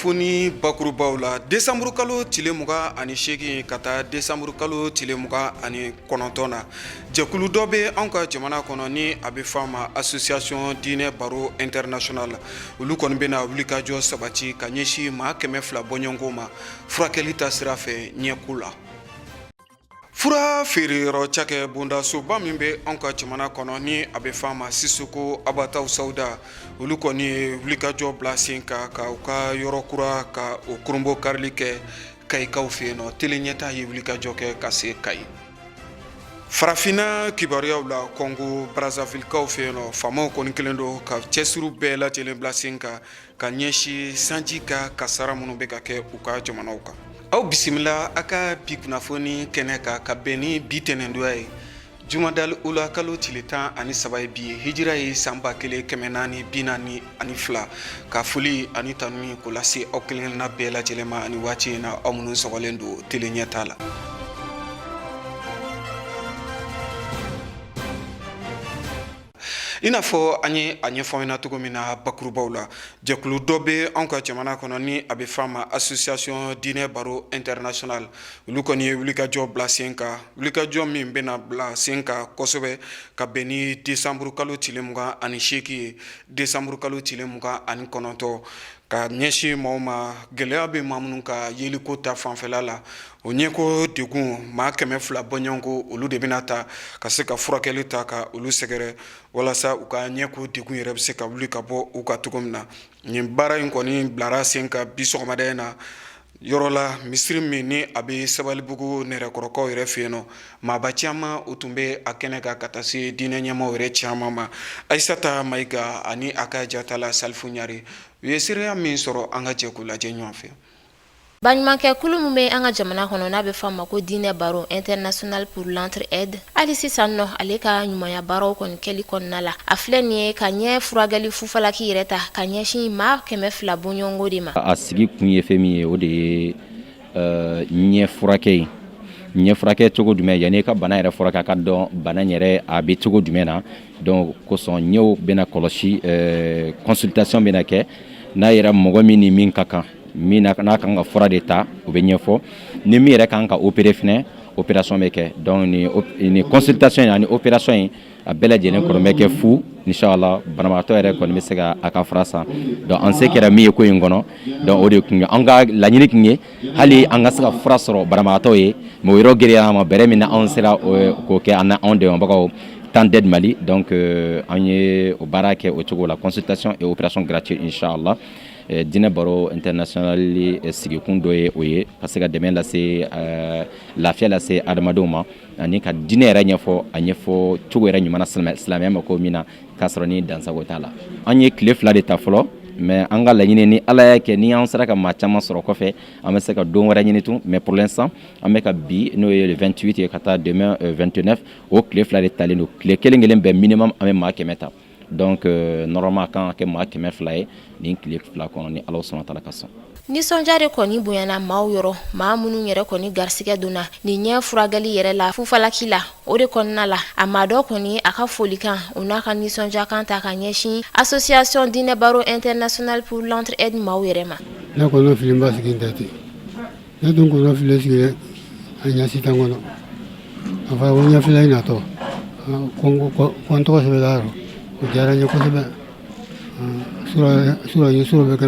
Kunnafoni bakurubaw la, desanburu kalo tile 28 ka taa desanburu kalo tile 29 na, jɛkulu dɔ bɛ anw ka jamana kɔnɔ ni a bɛ fɔ a ma Association Diinɛ Baro International. Olu kɔni bɛna wulikajɔ sabati ka ɲɛsin maa 200 bɔɲɔgɔnko ma furakɛli ta sira fɛ ɲɛko la. Fura feereyɔrɔ cakɛ bondasoba min bɛ anw ka jamana kɔnɔ ni a bɛ fɔ a ma Sisoko Abataw Sawuda, olu kɔni ye wulikajɔ bila sen kan ka u ka yɔrɔ kura ka o kurunbon karili kɛ Kayikaw fɛ yen nɔ. Tele ɲɛta ye wulikajɔ kɛ ka se Kayi. Farafinna kibaruyaw la, Kɔngo Brazzavillekaw fɛ yen nɔ, faamaw kɔni kɛlen don ka cɛsiriw bɛɛ lajɛlen bila sen kan ka ɲɛsin sanji ka kasara minnu bɛ ka kɛ u ka jamanaw kan. Aw bisimila a ka bi kunnafoni kɛnɛ kan ka bɛn ni bi tɛnɛndonya ye, jumadal ula kalo tile 13 ye bi ye, hijira ye san 1442. Ka foli ani tanuni k'o lase aw kelenkelenna bɛɛ lajɛlen ma ani waati in na, aw minnu sɔgɔlen don tele ɲɛta la. I n'a fɔ an ye a ɲɛfɔ ɲɛna cogo min na bakurubaw la, jɛkulu dɔ bɛ anw ka jamana kɔnɔ ni a bɛ fɔ a ma Association Diinɛ Baro International. Olu kɔni ye wulikajɔ bila sen kan, wulikajɔ min bɛna bila sen kan kosɛbɛ ka bɛn ni desanburu kalo tile 28 ye, desanburu kalo tile 29, ka ɲɛsin maaw ma gɛlɛya bɛ maa minnu ka yeliko ta fanfɛla la, o ɲɛko degun maa 200 bɔɲɔgɔnko, olu de bɛna ta ka se ka furakɛli ta ka olu sɛgɛrɛ walasa u ka ɲɛko degun yɛrɛ bɛ se ka wuli ka bɔ u kan cogo min na. Nin baara in kɔni bilara sen kan bi sɔgɔmada in na yɔrɔ la, misiri min ni a bɛ Sabalibugu nɛrɛkɔrɔkaw yɛrɛ fɛ yen nɔ. Maaba caman o tun bɛ a kɛnɛ kan ka taa se diinɛ ɲɛmaaw yɛrɛ caman ma. Ayisata Mayiga ani a ka jatala Salifu Ɲare, u ye seereya min sɔrɔ, an ka jɛ k'u lajɛ ɲɔgɔn fɛ. Baɲumankɛkulu min bɛ an ka jamana kɔnɔ n'a bɛ fɔ a ma ko Diinɛ Baro International pour l'entraide, hali sisan nɔ ale ka ɲumanya baaraw kɔni kɛli kɔnɔna la, a filɛ nin ye ka ɲɛ furakɛli fufalaki yɛrɛ ta ka ɲɛsin maa 200 bɔɲɔgɔnko de ma. A sigi kun ye fɛn min ye, o de ye ɲɛ furakɛ ye. Ɲɛ furakɛ cogo jumɛn? Yanni i ka bana yɛrɛ furakɛ, a ka dɔn bana yɛrɛ a bɛ cogo jumɛn na. Donc kosɔn ɲɛw bɛna kɔlɔsi, consultation bɛna kɛ n'a yɛrɛ mɔgɔ min ni min ka kan, min n'a kan ka fura de ta, o bɛ ɲɛfɔ. Ni min yɛrɛ kan ka opérer fɛnɛ, opération bɛ kɛ. Donc ni consultation in ani opération in, a bɛɛ lajɛlen kɔni bɛ kɛ fu, inshallah. Banabagatɔ yɛrɛ kɔni bɛ se ka a ka fura san. Donc an se kɛra min ye ko in kɔnɔ, donc o de kun ye an ka laɲini kun ye, hali an ka se ka fura sɔrɔ banabagatɔ ye. Mais o yɔrɔ gɛlɛyara ma bɛrɛ min na, anw sera k'o kɛ an anw dɛmɛbagaw Tend'Aide Mali. Donc an ye o baara kɛ o cogo la, consultation et opération gratuite, inshallah. Diinɛ Baro International sigikun dɔ ye o ye, ka se ka dɛmɛ lase, lafiya lase adamadenw ma, ani ka diinɛ yɛrɛ ɲɛfɔ, a ɲɛfɔ cogo yɛrɛ ɲuman na, silamɛya ma ko min na, k'a sɔrɔ ni dansago t'a la. An ye tile 2 de ta fɔlɔ, mais an ka laɲini, ni Ala y'a kɛ, ni an sera ka maa caman sɔrɔ kɔfɛ, an bɛ se ka don wɛrɛ ɲini tun. Mais pour l'instant, an bɛ ka bi, n'o ye le 28 ye, ka taa demain 29, o tile 2 de talen don. Tile kelen kelen bɛɛ, minimum an bɛ maa 100 ta. Donc normalement a kan ka kɛ maa 200 ye nin tile 2 kɔnɔ, ni Ala sɔnna taala ka sɔn. Nisɔndiya de kɔni bonyana maaw yɔrɔ, maa minnu yɛrɛ kɔni garisigɛ donna nin ɲɛ furakɛli yɛrɛ la fufalaki la. O de kɔnɔna la, a maa dɔ kɔni a ka folikan, o n'a ka nisɔndiyakan ta ka ɲɛsin Association Diinɛ Baro International pour l'entraide maaw yɛrɛ ma. Ne kɔnɔ filenba sigi tɛ ten, ne tun kɔnɔ file sigi a ɲɛ sitan kɔnɔ. A fɔra ko ɲɛfila in natɔ ko n tɔgɔ sɛbɛnna yɔrɔ, o diyara n ye kosɛbɛ. Sura ye sura bɛ kɛ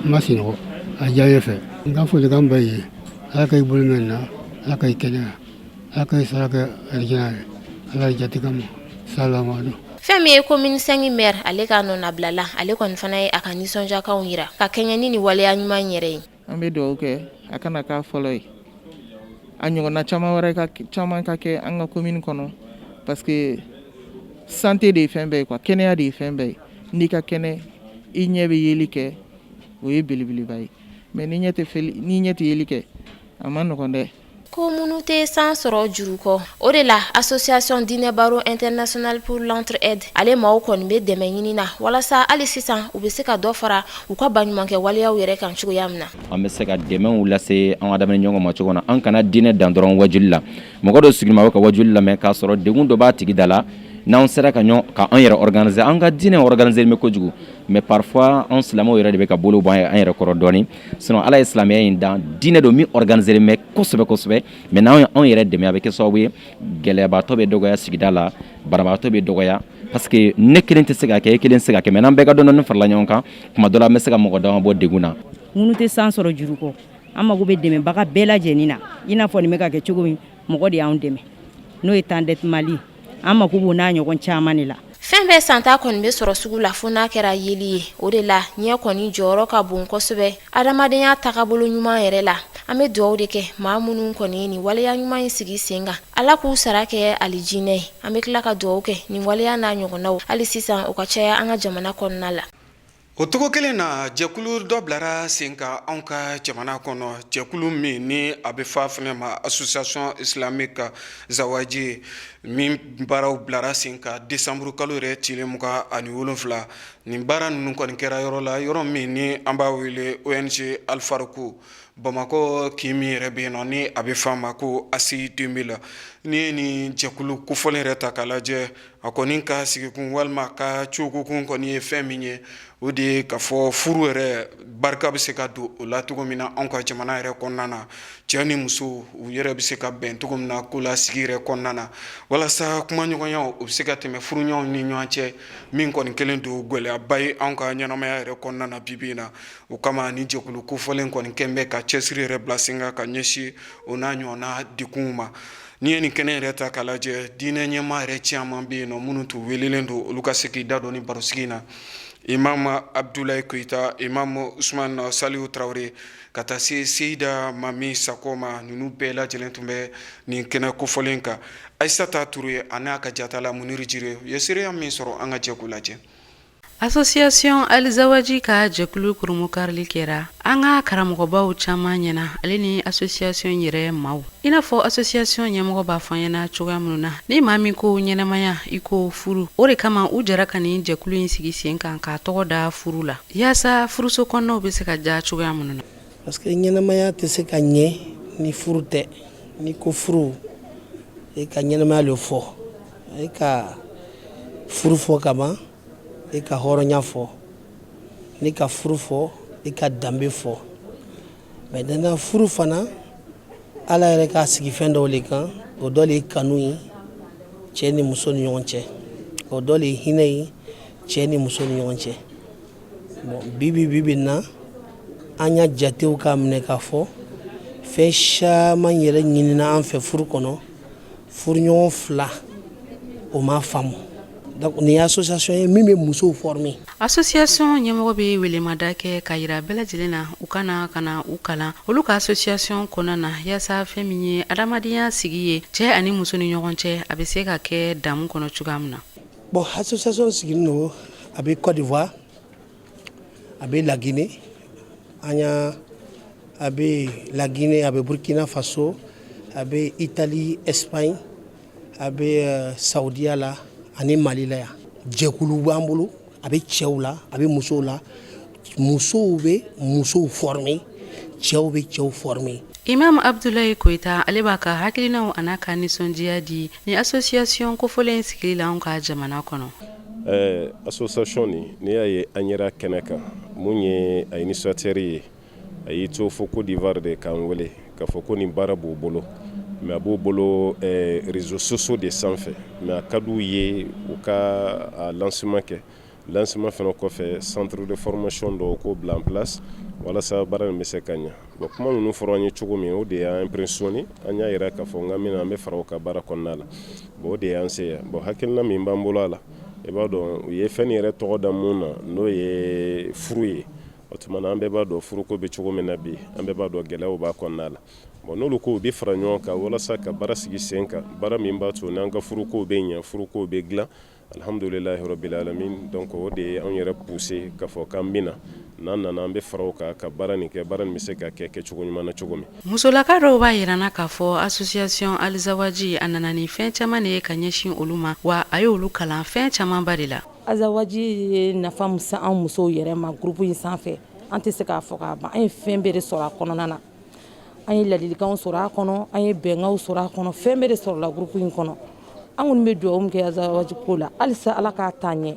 ma sinɔgɔ, a diya n ye fɛ. N ka folikan bɛ ye, Ala ka i bolo mɛn na, Ala ka i kɛnɛya, Ala ka i sara kɛ alijana ye, Ala ye jate kama salamu. Fɛn min ye commune 5 maire, ale ka nɔnabilala, ale kɔni fana ye a ka nisɔndiyakanw yira ka kɛɲɛ ni nin waleya ɲuman yɛrɛ ye. An bɛ dugawu kɛ a kana k'a fɔlɔ ye, a ɲɔgɔnna caman wɛrɛ ka caman ka kɛ an ka commune kɔnɔ, parce que santé de ye fɛn bɛɛ ye quoi, kɛnɛya de ye fɛn bɛɛ ye. N'i ka kɛnɛ, i ɲɛ bɛ yeli kɛ, o ye belebeleba ye. Mais ni ɲɛ tɛ ni ɲɛ tɛ yeli kɛ, a ma nɔgɔn dɛ. Ko minnu tɛ san sɔrɔ juru kɔ, o de la Association Diinɛ Baro International pour l'entraide, ale maaw kɔni bɛ dɛmɛ ɲini na walasa hali sisan u bɛ se ka dɔ fara u ka baɲumankɛ waleyaw yɛrɛ kan cogoya min na. An bɛ se ka dɛmɛw lase an adamaden ɲɔgɔn ma cogo na, an kana diinɛ dan dɔrɔn wajuli la. Mɔgɔ dɔ sigilen bɛ ka wajuli lamɛn k'a sɔrɔ degun dɔ b'a tigi da la. N'an sera ka ɲɔgɔn ka an yɛrɛ organiser, an ka diinɛ organiser bɛ kojugu, mais parfois an silamɛw yɛrɛ de bɛ ka bolo bɔ an yɛrɛ kɔrɔ dɔɔni. Sinon Ala ye silamɛya in dan, diinɛ don min organiser bɛ kosɛbɛ kosɛbɛ. Mais n'an ye anw yɛrɛ dɛmɛ, a bɛ kɛ sababu ye gɛlɛyabatɔ bɛ dɔgɔya sigida la, banabaatɔ bɛ dɔgɔya, parce que ne kelen tɛ se ka kɛ, e kelen tɛ se ka kɛ, mais n'an bɛɛ ka dɔɔni farala ɲɔgɔn kan, tuma dɔ la an bɛ se ka mɔgɔ dama bɔ degun na. Minnu tɛ san sɔrɔ juru kɔ, an mago bɛ dɛmɛbaga bɛɛ lajɛlen na. I n'a fɔ nin bɛ ka kɛ cogo min, mɔgɔ de y'anw dɛmɛ, n'o ye Tendette Mali. An mako b'o n'a ɲɔgɔn caman de la. Fɛn bɛɛ santa kɔni bɛ sɔrɔ sugu la fo n'a kɛra yeli ye. O de la ɲɛ kɔni jɔyɔrɔ ka bon kosɛbɛ adamadenya tagabolo ɲuman yɛrɛ la. An bɛ dugawu de kɛ maa minnu kɔni ye nin waleya ɲuman in sigi sen kan, Ala k'u sara kɛ alijinɛ ye. An bɛ tila ka dugawu kɛ nin waleya n'a ɲɔgɔnnaw hali sisan o ka caya an ka jamana kɔnɔna la. O cogo kelen na, jɛkulu dɔ bilara sen kan anw ka jamana kɔnɔ, jɛkulu min ni a bɛ fɔ a fana ma Association Islamique Zawaji, min baaraw bilara sen kan décembre kalo yɛrɛ tile 27. Nin baara ninnu kɔni kɛra yɔrɔ la, yɔrɔ min ni an b'a wele ONG Alifaruku, Bamakɔ kin min yɛrɛ bɛ yen nɔ ni a bɛ fɔ a ma ko ACI 2000. N'i ye nin jɛkulu kofɔlen yɛrɛ ta k'a lajɛ, a kɔni ka sigikun walima ka cokokun kɔni ye fɛn min ye, o de ye k'a fɔ furu yɛrɛ barika bɛ se ka don o la cogo min na anw ka jamana yɛrɛ kɔnɔna na, cɛ ni muso u yɛrɛ bɛ se ka bɛn cogo min na ko la sigi yɛrɛ kɔnɔna na, walasa kumaɲɔgɔnyaw o bɛ se ka tɛmɛ furuɲɔgɔnw ni ɲɔgɔn cɛ, min kɔni kɛlen don gɛlɛyaba ye anw ka ɲɛnamaya yɛrɛ kɔnɔna na bi bi in na. O kama ni jɛkulu kofɔlen kɔni kɛn bɛ ka cɛsiri yɛrɛ bila sen kan ka ɲɛsin o n'a ɲɔgɔnna degunw ma. N'i ye nin kɛnɛ yɛrɛ ta k'a lajɛ, diinɛ ɲɛmaa yɛrɛ caman bɛ yen nɔ minnu tun welelen don olu ka se k'i da don ni barosigi in na: Imam Abdoulaye Koyita, Imam Usman Saliu Tarawele, ka taa se Seyida Mami Sako ma. Ninnu bɛɛ lajɛlen tun bɛ nin kɛnɛ kofɔlen kan. Ayisata Ture a n'a ka jatala Muniru Jire u ye seereya min sɔrɔ, an ka jɛ k'u lajɛ. Association Alizawaji ka jɛkulu kurunbonkarili kɛra an ka karamɔgɔbaw caman ɲɛna, ale ni association yɛrɛ maaw. I n'a fɔ association ɲɛmɔgɔ b'a fɔ an ɲɛna cogoya minnu na, ni maa min ko ɲɛnamaya, i ko furu. O de kama u jɛra ka nin jɛkulu in sigi sen kan k'a tɔgɔ da furu la, yaasa furuso kɔnɔnaw bɛ se ka diya cogoya minnu na. Parce que ɲɛnamaya tɛ se ka ɲɛ ni furu tɛ. N'i ko furu, i ka ɲɛnamaya le fɔ. I ka furu fɔ kaban, i ka hɔrɔnya fɔ. N'i ka furu fɔ, i ka danbe fɔ. Maintenant, furu fana, Ala yɛrɛ k'a sigi fɛn dɔw le kan. O dɔ le ye kanu ye cɛ ni muso ni ɲɔgɔn cɛ, o dɔ le ye hinɛ ye cɛ ni muso ni ɲɔgɔn cɛ. Bon, bi bi bi bi na, an y'a jatew k'a minɛ k'a fɔ fɛn caman yɛrɛ ɲinina an fɛ furu kɔnɔ. Furuɲɔgɔn fila o m'a faamu. Donc nin ye association ye min bɛ musow former. Association ɲɛmɔgɔ bɛ welemada kɛ ka yira bɛɛ lajɛlen na, u ka na ka na u kalan olu ka association kɔnɔna na, yaasa fɛn min ye adamadenya sigi ye cɛ ani muso ni ɲɔgɔn cɛ, a bɛ se ka kɛ damu kɔnɔ cogoya min na. Bon, association sigilen don, a bɛ Côte d'Ivoire, a bɛ La Guinée, an y'a a bɛ La Guinée, a bɛ Burkina Faso, a bɛ Italie, Espagne, a bɛ Saudiya la ani Mali la yan. Jɛkulu b'an bolo, a bɛ cɛw la, a bɛ musow la. Musow bɛ musow former, cɛw bɛ cɛw former. Imam Abdoulaye Koyita, ale b'a ka hakilinaw a n'a ka nisɔndiya di ni association kofɔlen sigili la anw ka jamana kɔnɔ. Association nin, n'i y'a ye an yɛrɛ kɛnɛ kan, mun ye a initiateur ye, a y'i to fo Côte d'Ivoire de k'an wele k'a fɔ ko nin baara b'u bolo, mais a b'u bolo réseaux sociaux de sanfɛ, mais a ka d'u ye u ka a lancement kɛ. Lancement fana kɔfɛ, centre de formation dɔw k'o bila en place walasa baara nin bɛ se ka ɲɛ. Bon, kuma ninnu fɔra an ye cogo min, o de y'an impressionné. An y'a yira k'a fɔ n ka min an bɛ fara o ka baara kɔnɔna la. Bon, o de y'an se yan. Bon, hakilina min b'an bolo a la, i b'a dɔn u ye fɛn nin yɛrɛ tɔgɔ da mun na, n'o ye furu ye. O tuma na, an bɛɛ b'a dɔn furuko bɛ cogo min na bi, an bɛɛ b'a dɔn gɛlɛyaw b'a kɔnɔna la. Bon, n'olu ko u bɛ fara ɲɔgɔn kan walasa ka baara sigi sen kan, baara min b'a to n'an ka furukow bɛ ɲɛ, furukow bɛ dilan, alhamdulilahi rabbil alamin. Donc o de ye anw yɛrɛ poussé k'a fɔ k'an bɛ na. N'an nana, an bɛ fara o kan ka baara nin kɛ, baara nin bɛ se ka kɛ kɛcogo ɲuman na cogo min. Musolaka dɔw b'a yira na k'a fɔ association Alizawaji a nana ni fɛn caman de ye ka ɲɛsin olu ma, wa a ye olu kalan fɛn camanba de la. Azawaji ye nafa min se an musow yɛrɛ ma groupe in sanfɛ, an tɛ se k'a fɔ k'a ban. An ye fɛn bɛɛ de sɔrɔ a kɔnɔna na. An ye ladilikanw sɔrɔ a kɔnɔ, an ye bɛnkanw sɔrɔ a kɔnɔ, fɛn bɛɛ de sɔrɔla groupe in kɔnɔ. An kɔni bɛ dugawu min kɛ Azawaji ko la, halisa Ala k'a taa ɲɛ,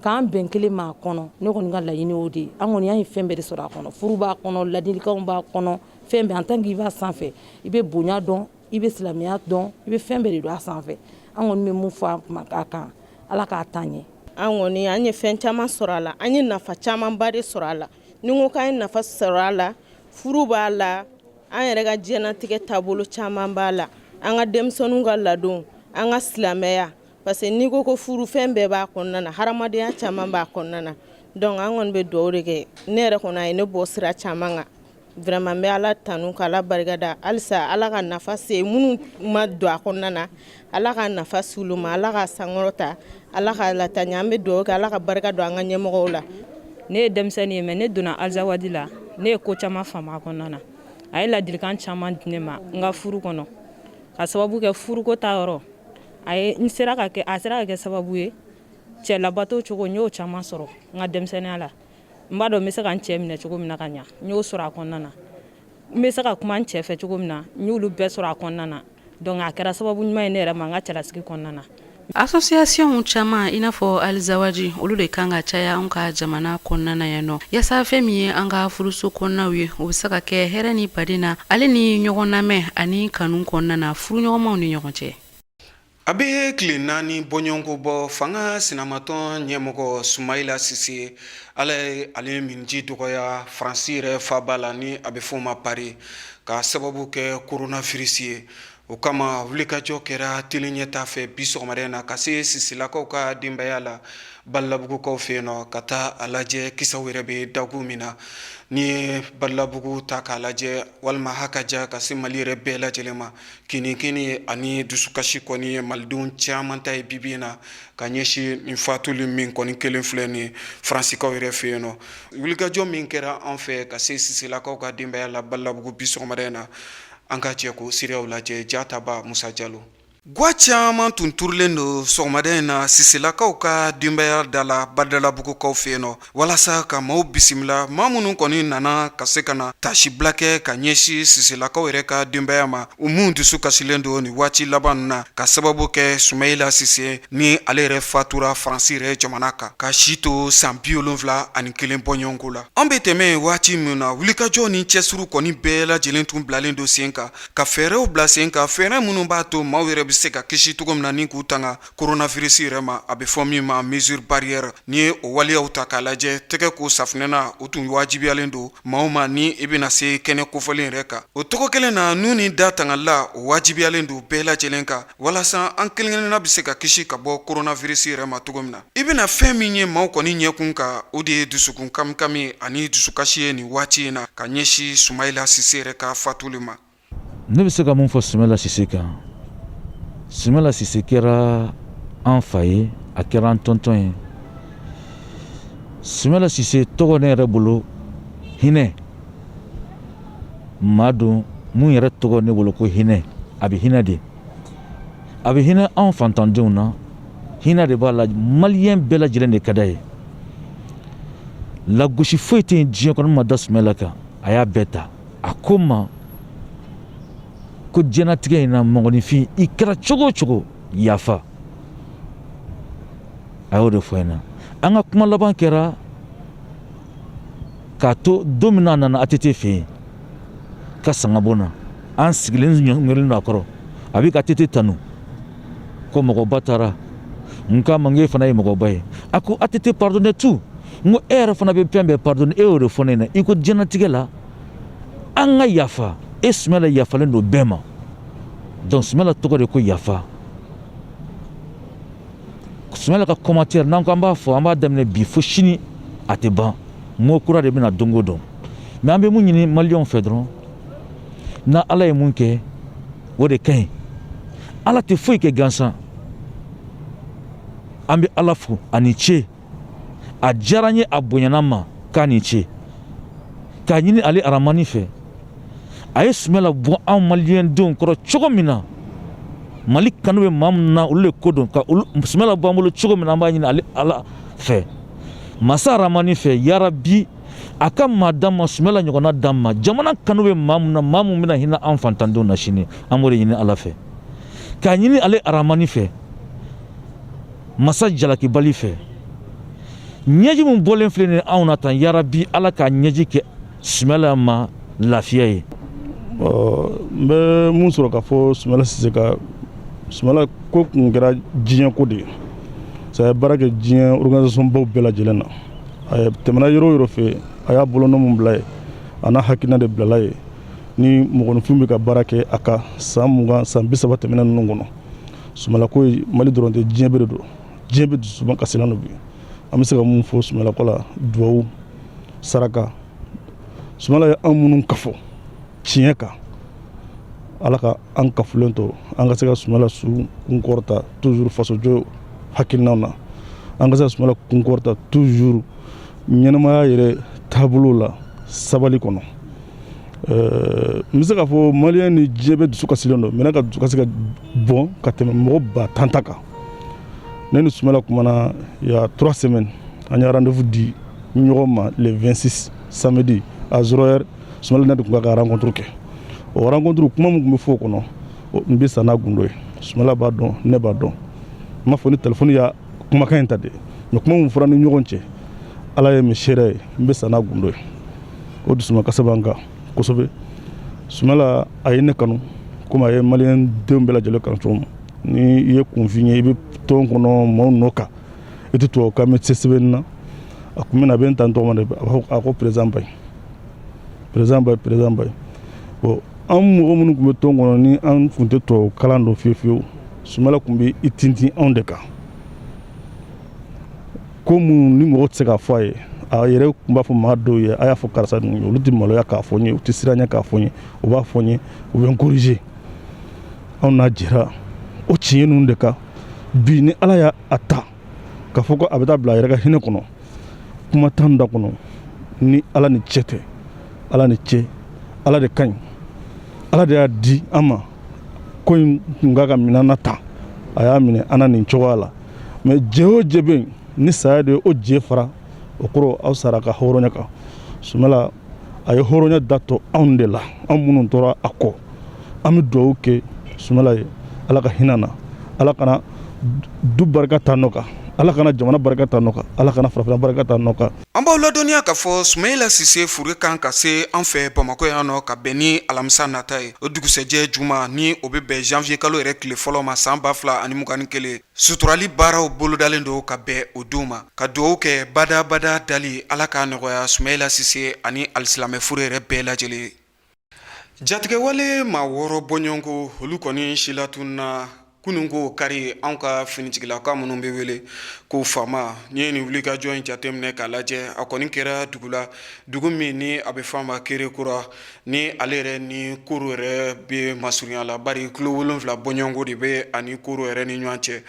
k'an bɛn kelen ma a kɔnɔ. Ne kɔni ka laɲini o de ye. An kɔni an ye fɛn bɛɛ de sɔrɔ a kɔnɔ. Furu b'a kɔnɔ, ladilikanw b'a kɔnɔ, fɛn bɛɛ. En tant que i b'a sanfɛ, i bɛ bonya dɔn, i bɛ silamɛya dɔn, i bɛ fɛn bɛɛ de dɔn a sanfɛ. An kɔni bɛ mun fɔ a kan, Ala k'a taa ɲɛ. An kɔni an ye fɛn caman sɔrɔ a la, an ye nafa camanba de sɔrɔ a la. Ni ko k'an ye nafa sɔrɔ a la, furu b'a la, an yɛrɛ ka diɲɛnatigɛ taabolo caman b'a la, an ka denmisɛnninw ka ladon, an ka silamɛya, parce que n'i ko ko furu, fɛn bɛɛ b'a kɔnɔna na, hadamadenya caman b'a kɔnɔna na. Donc an kɔni bɛ dugawu de kɛ. Ne yɛrɛ kɔni, a ye ne bɔ sira caman kan. Vraiment, n bɛ Ala tanu ka Ala barikada. Halisa Ala ka nafa se minnu ma don a kɔnɔna na, Ala ka nafa se olu ma, Ala ka sankɔrɔta, Ala ka lataaɲɛ. An bɛ dugawu kɛ, Ala ka barika don an ka ɲɛmɔgɔw la. Ne ye denmisɛnnin ye, mais ne donna Azawadi la, ne ye ko caman faamu a kɔnɔna na. A ye ladilikan caman di ne ma n ka furu kɔnɔ, ka sababu kɛ furuko ta yɔrɔ. A ye n sera ka kɛ, a sera ka kɛ sababu ye, cɛ labato cogo, n y'o caman sɔrɔ n ka denmisɛnninya la. N b'a dɔn n bɛ se ka n cɛ minɛ cogo min na ka ɲa, n y'o sɔrɔ a kɔnɔna na. N bɛ se ka kuma n cɛ fɛ cogo min na, n y'olu bɛɛ sɔrɔ a kɔnɔna na. Donc a kɛra sababu ɲuman ye ne yɛrɛ ma n ka cɛlasigi kɔnɔna na. Association caman i n'a fɔ Alizawaji, olu de kan ka caya an ka jamana kɔnɔna na yan nɔ, yaasa fɛn min ye an ka furuso kɔnɔnaw ye, o bɛ se ka kɛ hɛrɛ ni baden na, ale ni ɲɔgɔn lamɛn ani kanu kɔnɔna na furuɲɔgɔnmaw ni ɲɔgɔn cɛ. A bɛ tile 4 bɔɲɔgɔnko bɔ, fanga sinamatɔn ɲɛmɔgɔ Sumayila Sise, Ala ye ale minji dɔgɔya Faransi yɛrɛ faaba la, ni a bɛ fɔ o ma Paris, ka sababu kɛ coronavirus ye. O kama, wulikajɔ kɛra tele ɲɛta fɛ bi sɔgɔmada in na ka se Siselakaw ka denbaya la Balabugukaw fɛ yen nɔ, ka taa a lajɛ kisaw yɛrɛ bɛ dagu min na. N'i ye Balabugu ta k'a lajɛ, walima hakaja ka se Mali yɛrɛ bɛɛ lajɛlen ma, kinikini ani dusukasi kɔni ye malidenw caman ta ye bibi in na ka ɲɛsin nin fatuli min kɔni kelen filɛ nin ye Faransikaw yɛrɛ fɛ yen nɔ. Wulikajɔ min kɛra an fɛ ka se Siselakaw ka denbaya la Balabugu bi sɔgɔmada in na, an ka jɛ k'o seereyaw lajɛ. Jataba Musa Jalo. Gwa caman tun turulen don sɔgɔmada in na Siselakaw ka denbaya da la Badalabugukaw fɛ yen nɔ, walasa ka maaw bisimila, maa minnu kɔni nana ka se ka na taasibila kɛ ka ɲɛsin Siselakaw yɛrɛ ka denbaya ma, u minnu dusu kasilen don nin waati laban ninnu na ka sababu kɛ Sumayila Sise ni ale yɛrɛ fatura Faransi yɛrɛ jamana kan, ka si to san 71 bɔɲɔgɔnko la. An bɛ tɛmɛ waati min na, wulikajɔ ni cɛsiriw kɔni bɛɛ lajɛlen tun bilalen don sen kan, ka fɛɛrɛw bila sen kan, fɛɛrɛ minnu b'a to maaw yɛrɛ bɛ se ka kisi cogo min na ni k'u tanga coronavirus yɛrɛ ma, a bɛ fɔ min ma mesure barrière. N'i ye o waleyaw ta k'a lajɛ, tɛgɛ ko safunɛ na, o tun wajibiyalen don maaw ma ni i bɛna se kɛnɛ kofɔlen yɛrɛ kan. O cogo kelen na, nun ni da tangali, o wajibiyalen don bɛɛ lajɛlen kan, walasa an kelenkelenna bɛ se ka kisi ka bɔ coronavirus yɛrɛ ma cogo min na. I bɛna fɛn min ye maaw kɔni ɲɛkun kan, o de ye dusukun kamikami ani dusukasi ye nin waati in na ka ɲɛsin Sumayila Sise yɛrɛ ka fatuli ma. Ne bɛ se ka mun fɔ Sumayila Sise kan? Sumayila Sise kɛra an fa ye, a kɛra an tɔntɔn ye. Sumayila Sise tɔgɔ ne yɛrɛ bolo hinɛ maa don mun yɛrɛ tɔgɔ ne bolo ko hinɛ. A bɛ hinɛ de, a bɛ hinɛ anw fantandenw na, hinɛ de b'a la. Maliyɛn bɛɛ lajɛlen de ka d'a ye. Lagosi foyi tɛ yen diɲɛ kɔnɔ ma da Sumayila kan, a y'a bɛɛ ta. A ko n ma ko diɲɛnatigɛ in na, mɔgɔninfin, i kɛra cogo o cogo, yafa. A y'o de fɔ n ɲɛna. An ka kuma laban kɛra k'a to don min na a nana ATT fɛ yen ka sangabon na, an sigilen ɲɔngirilen don a kɔrɔ, a bɛ ka ATT tanu ko mɔgɔba taara. N k'a ma, n k'e fana ye mɔgɔba ye. A ko ATT pardonne tout. N ko e yɛrɛ fana bɛ fɛn bɛɛ pardonne. E y'o de fɔ ne ɲɛna, i ko diɲɛnatigɛ la an ka yafa. E Sumayila yafalen don bɛɛ ma. Donc Sumayila tɔgɔ de ko yafa. Sumayila ka commentaire, n'an ko an b'a fɔ, an b'a daminɛ bi fo sini, a tɛ ban. Mot kura de bɛna don o don. Mais an bɛ mun ɲini maliyɛnw fɛ dɔrɔn, na Ala ye mun kɛ, o de ka ɲi. Ala tɛ foyi kɛ gansan. An bɛ Ala fo, a ni ce, a diyara n ye, a bonyana ma, k'a ni ce. K'a ɲini ale Aramani fɛ, a ye Sumayila bɔ anw maliyɛndenw kɔrɔ cogo min na, Mali kanu bɛ maa min na, olu de ko don ka Sumayila bɔ an bolo cogo min na. An b'a ɲini ale Ala fɛ, masa Aramani fɛ, yarabi a ka maa d'an ma, Sumayila ɲɔgɔnna d'an ma, jamana kanu bɛ maa min na, maa min bɛna hinɛ an fantandenw na sini. An b'o de ɲini Ala fɛ. K'a ɲini ale Aramani fɛ, masa jalakibali fɛ, ɲɛji min bɔlen filɛ nin anw na tan, yarabi Ala k'a ɲɛji kɛ Sumala ma lafiya ye. N bɛ mun sɔrɔ k'a fɔ Sumala Sise ka Sumala ko kun kɛra diɲɛ ko de ye. A ye baara kɛ diɲɛ organisation baw bɛɛ lajɛlen na. A tɛmɛna yɔrɔ o yɔrɔ fɛ, a y'a bolonɔ mun bila yen, a n'a hakilina de bilala yen. Ni mɔgɔninfin bɛ ka baara kɛ a ka san 20, san 30 tɛmɛnen ninnu kɔnɔ, Sumala ko ye Mali dɔrɔn tɛ, diɲɛ bɛɛ de don. Diɲɛ bɛɛ dusu kasilen don bi. An bɛ se ka mun fɔ Sumala ko la? Duwawu, saraka. Sumala ye an minnu kafo tiɲɛ kan, Ala ka an kafolen to, an ka se ka Sumala su kunkɔrɔta toujours fasojɔ hakilinaw na, an ka se ka Sumala kunkɔrɔta toujours ɲɛnamaya yɛrɛ taabolo la, sabali kɔnɔ. N bɛ se k'a fɔ maliyɛn ni diɲɛ bɛɛ dusu kasilen don, mais ne ka dusu kasi ka bon ka tɛmɛ mɔgɔ 10 000 ta kan. Ne ni Sumala kumana il y a 3 semaines. An ye rendez-vous di ɲɔgɔn ma le 26, samedi, à 0 heure. Sumala ne de tun ka ka rencontre kɛ. O rencontre, kuma min tun bɛ fɔ o kɔnɔ, n bɛ sa n'a gundo ye. Sumala b'a dɔn, ne b'a dɔn. N m'a fɔ ni téléphone y'a kumakan in ta dɛ, mais kuma min fɔra ni ɲɔgɔn cɛ, Ala ye min seere ye, n bɛ sa n'a gundo ye. O dusumakasi b'an kan kosɛbɛ. Sumala, a ye ne kanu komi a ye maliyɛn denw bɛɛ lajɛlen kanu cogo min. Ni i ye kunfin ye, i bɛ tɔn kɔnɔ, maaw nɔ kan, i tɛ tubabukan mɛn, tɛ sɛbɛnni na. A kun bɛ na, a bɛ n ta n tɔgɔ ma de, a b'a fɔ a ko président Bayi, président Bayi, président Bayi. Bon, an mɔgɔ minnu tun bɛ tɔn kɔnɔ, ni an tun tɛ tubabu kalan dɔn fiyewu fiyewu, Sumala tun bɛ i tintin anw de kan. Ko minnu ni mɔgɔ tɛ se k'a fɔ a ye, a yɛrɛ tun b'a fɔ maa dɔw ye: a y'a fɔ karisa ninnu ye. Olu tɛ maloya k'a fɔ n ye, u tɛ siran ɲɛ k'a fɔ n ye, u b'a fɔ n ye, u bɛ n corriger. Anw n'a jɛra o tiɲɛ ninnu de kan. Bi, ni Ala y'a ta k'a fɔ ko a bɛ taa bila a yɛrɛ ka hinɛ kɔnɔ, kuma t'an da kɔnɔ ni Ala ni cɛ tɛ. Ala ni cɛ, Ala de ka ɲi, Ala de y'a di an ma. Ko in tun ka ka minɛn na ta, a y'a minɛ an na nin cogoya la. Mais jɛ o jɛ bɛ yen, ni saya de ye o jɛ fara, o kɔrɔ aw sara ka hɔrɔnya kan. Sumala, a ye hɔrɔnya da to anw de la, anw minnu tora a kɔ. An bɛ dugawu kɛ Sumala ye, Ala ka hinɛ na, Ala kana du barika ta nɔ kan, Ala kana jamana barika ta nɔ kan, Ala kana farafinna barika ta nɔ kan. An b'aw ladɔnniya k'a fɔ Sumayila Sise fure kan ka se an fɛ Bamakɔ yan nɔ ka bɛn ni alamisa nata ye, o dugusɛjɛ juma, ni o bɛ bɛn janvier kalo yɛrɛ tile fɔlɔ ma, san 2021. Suturali baaraw bolodalen don ka bɛn o don ma. Ka dugawu kɛ badabada dali, Ala k'a nɔgɔya Sumayila Sise ani alisilamɛ furu yɛrɛ bɛɛ lajɛlen. Jatigɛwale maa 6 bɔɲɔgɔnko, olu kɔni silatunna kunun ko kari, anw ka finitigilaka minnu bɛ wele ko FAMa. N'i ye nin wulikajɔ in jateminɛ k'a lajɛ, a kɔni kɛra dugu la, dugu min ni a bɛ f'a ma Kerekura, ni ale yɛrɛ ni Koro yɛrɛ bɛ masurunya la, bari kilo 7 bɔɲɔgɔnko de bɛ ani Koro yɛrɛ ni ɲɔgɔn cɛ.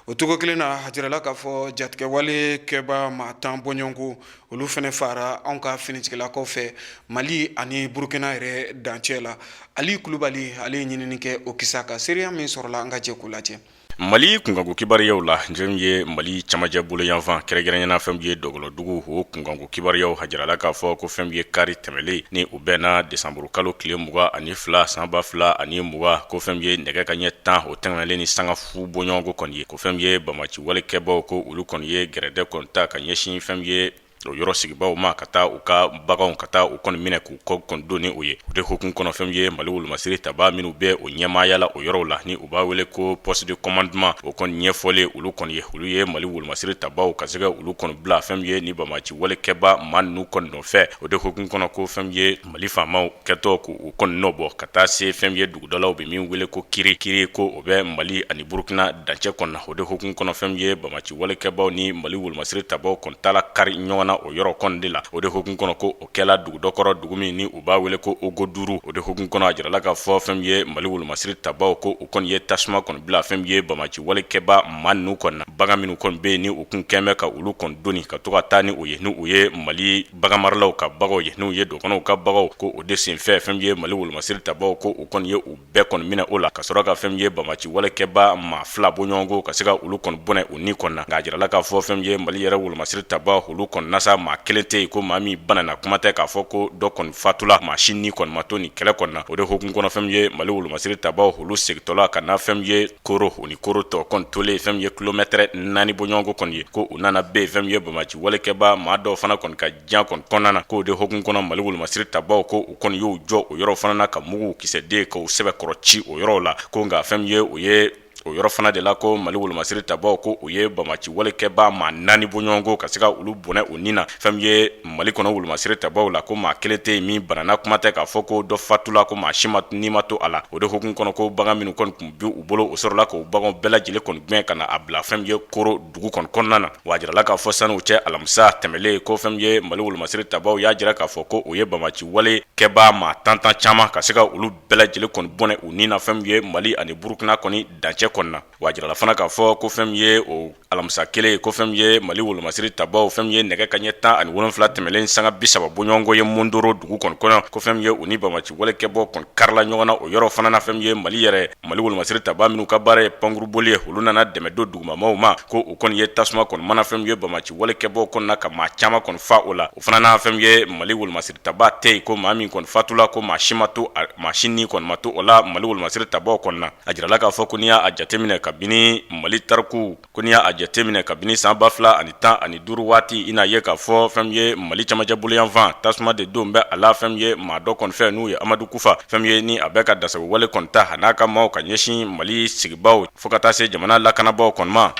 O cogo kelen na, a jirala k'a fɔ jatigɛwale kɛba maa 10 bɔɲɔgɔnko, olu fana fara anw ka finitigilakaw fɛ Mali ani Burukina yɛrɛ dancɛ la. Ali Kulubali, ale ye ɲinini kɛ o kisa kan. Seereya min sɔrɔla, an ka jɛ k'o lajɛ. Mali kunkanko kibaruyaw la, jɛn ye Mali camancɛ bolo yanfan, kɛrɛnkɛrɛnyana fɛn min ye dɔgɔlɔdugu, o kunkanko kibaruyaw, a jirala k'a fɔ ko fɛn min ye kari tɛmɛlen, ni o bɛnna desanburu kalo tile 22 san 2020, ko fɛn min ye nɛgɛ ka ɲɛ 10 o tɛmɛnlen ni sanga fu bɔɲɔgɔnko kɔni ye, ko fɛn min ye banbaanci walekɛbaw, ko olu kɔni ye gɛrɛdɛ kɔni ta ka ɲɛsin fɛn min ye o yɔrɔ sigibaw ma, ka taa u ka baganw, ka taa u kɔni minɛ k'u kɔ kɔni don ni o ye. O de hukumu kɔnɔ, fɛn min ye Mali wolomasiri taba minnu bɛ o ɲɛmaaya la o yɔrɔw la, ni u b'a wele ko poste de commandement, o kɔni ɲɛfɔlen olu kɔni ye, olu ye Mali wolomasiri tabaw ka se ka olu kɔni bila fɛn min ye ni banbaanci walekɛba maa ninnu kɔni nɔfɛ. O de hukumu kɔnɔ, ko fɛn min ye Mali faamaw kɛtɔ k'u kɔni nɔbɔ ka taa se fɛn min ye dugudalaw bɛ min wele ko Kiri Kiri, ko o bɛ Mali ani Burukina dancɛ kɔnɔ. O de hukumu kɔnɔ, fɛn min ye banbaanci walekɛbaw ni Mali wolomasiri tabaw kɔni taala kari ɲɔgɔn na o yɔrɔ kɔni de la. O de hukumu kɔnɔ, ko o kɛla dugu dɔ kɔrɔ, dugu min ni u b'a wele ko Ogoduuru. O de hukumu kɔnɔ, a jirala k'a fɔ fɛn min ye Mali wolomasiri tabaw, ko u kɔni ye tasuma kɔni bila fɛn min ye banbaanci walekɛba maa ninnu kɔni na. Bagan minnu kɔni bɛ yen, ni u kun kɛn bɛ ka olu kɔni doni ka to ka taa ni o ye, ni u ye Mali baganmaralaw ka baganw ye, n'u ye dɔgɔnɔw ka baganw, ko o de senfɛ, fɛn min ye Mali wolomasiri tabaw, ko u kɔni ye u bɛɛ kɔni minɛ o la, ka sɔrɔ ka fɛn min ye banbaanci walekɛba maa 2 bɔɲɔgɔnko ka se ka olu kɔni bɔnɛ u ni kɔni na. Nka a jirala k'a fɔ fɛn min ye Mali yɛrɛ wolomasiri tabaw, olu kɔni na sa maa kelen tɛ yen ko maa min banana, kuma tɛ k'a fɔ ko dɔ kɔni fatula, maa si ni kɔni ma to nin kɛlɛ kɔni na. O de hukumu kɔnɔ, fɛn min ye Mali wolomasiri tabaw, olu segintɔla ka na fɛn min ye Koro, o ni Koro tɔ kɔni tolen fɛn min ye kilomɛtɛrɛ 4 bɔɲɔgɔnko kɔni ye, ko u nana ben fɛn min ye banbaanci walekɛba maa dɔw fana kɔni ka jan kɔni kɔnɔna na. K'o de hukumu kɔnɔ, Mali wolomasiri tabaw ko u kɔni y'u jɔ o yɔrɔ fana na ka mugu kisɛden k'o sɛbɛkɔrɔ ci o yɔrɔw la. Ko nka fɛn min ye o ye o yɔrɔ fana de la, ko Mali wolomasiri tabaw ko u ye banbaanci walekɛba maa 4 bɔɲɔgɔnko ka se ka olu bɔnɛ u ni na. Fɛn min ye Mali kɔnɔ wolomasiri tabaw la, ko maa kelen tɛ yen min banana, kuma tɛ k'a fɔ ko dɔ fatula, ko maa si ma ni ma to a la. O de hukumu kɔnɔ, ko bagan minnu kɔni tun bɛ u bolo, o sɔrɔla k'o baganw bɛɛ lajɛlen kɔni gɛn ka na a bila fɛn min ye Koro dugu kɔni kɔnɔna na. Wa a jirala k'a fɔ sani o cɛ, alamisa tɛmɛlen, ko fɛn min ye Mali wolomasiri tabaw y'a jira k'a fɔ ko u ye banbaanci wale kɛbaa maa tantan caman ka se ka olu bɛɛ lajɛlen kɔni bɔnɛ u ni na fɛn min ye Mali ani Burukina kɔni dancɛ kɔni na. Wa a jirala fana k'a fɔ ko fɛn min ye o alamisa kelen, ko fɛn min ye Mali wolomasiri tabaw, fɛn min ye nɛgɛ kaɲɛ 17 tɛmɛlen sanga 30 bɔɲɔgɔnko ye Mondoro dugu kɔni kɔnɔ, ko fɛn min ye u ni banbaanci walekɛbaw kɔni karila ɲɔgɔn na o yɔrɔ fana na. Fɛn min ye Mali yɛrɛ, Mali wolomasiri taba minnu ka baara ye pankuruboli ye, olu nana dɛmɛ don dugumamaw ma, ko u kɔni ye tasuma kɔni mana fɛn min ye banbaanci walekɛbaw kɔni na ka maa caman kɔni fa o la. O fana na, fɛn min ye Mali wolomasiri taba tɛ yen ko maa min kɔni fatula, ko maa si ma to, maa si ni kɔni ma to o la Mali wolomasiri tabaw kɔni na. A jirala k'a fɔ ko n'i y'a jateminɛ kabini Mali tariku, ko n'i y'a jateminɛ kabini san 2015 waati, i n'a ye k'a fɔ fɛn min ye Mali camancɛ boloyanfan, tasuma de don bɛ a la fɛn min ye maa dɔ kɔni fɛ, n'o ye Amadu Kufa, fɛn min ye ni a bɛ ka dansago wale kɔni ta a n'a ka maaw ka ɲɛsin Mali sigibaw fo ka taa se jamana lakanabaaw kɔni ma.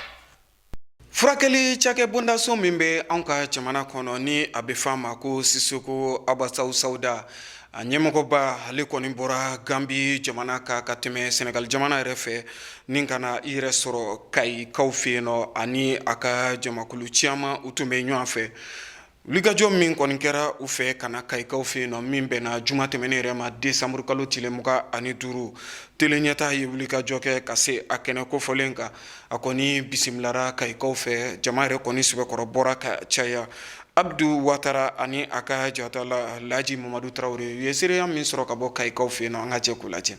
Furakɛli cakɛ bondaso min bɛ anw ka jamana kɔnɔ, ni a bɛ f'a ma ko Sisoko Abataw Sawuda, a ɲɛmɔgɔba, ale kɔni bɔra Gambi jamana kan ka tɛmɛ Senegal jamana yɛrɛ fɛ ni ka na i yɛrɛ sɔrɔ Kayikaw fɛ yen nɔ. Ani a ka jamakulu caman, u tun bɛ ɲɔgɔn fɛ. Wulikajɔ min kɔni kɛra u fɛ ka na Kayikaw fɛ yen nɔ, min bɛnna juma tɛmɛnen yɛrɛ ma, desanburu kalo tile 25, Tele Ɲɛta ye wulikajɔ kɛ ka se a kɛnɛ kofɔlen kan. A kɔni bisimilara Kayikaw fɛ, jama yɛrɛ kɔni sɛbɛkɔrɔ bɔra ka caya. Abdu Watara ani a ka jatala Laji Mamadu Tarawele u ye seereya min sɔrɔ ka bɔ Kayikaw fɛ yen nɔ, an ka jɛ k'u lajɛ.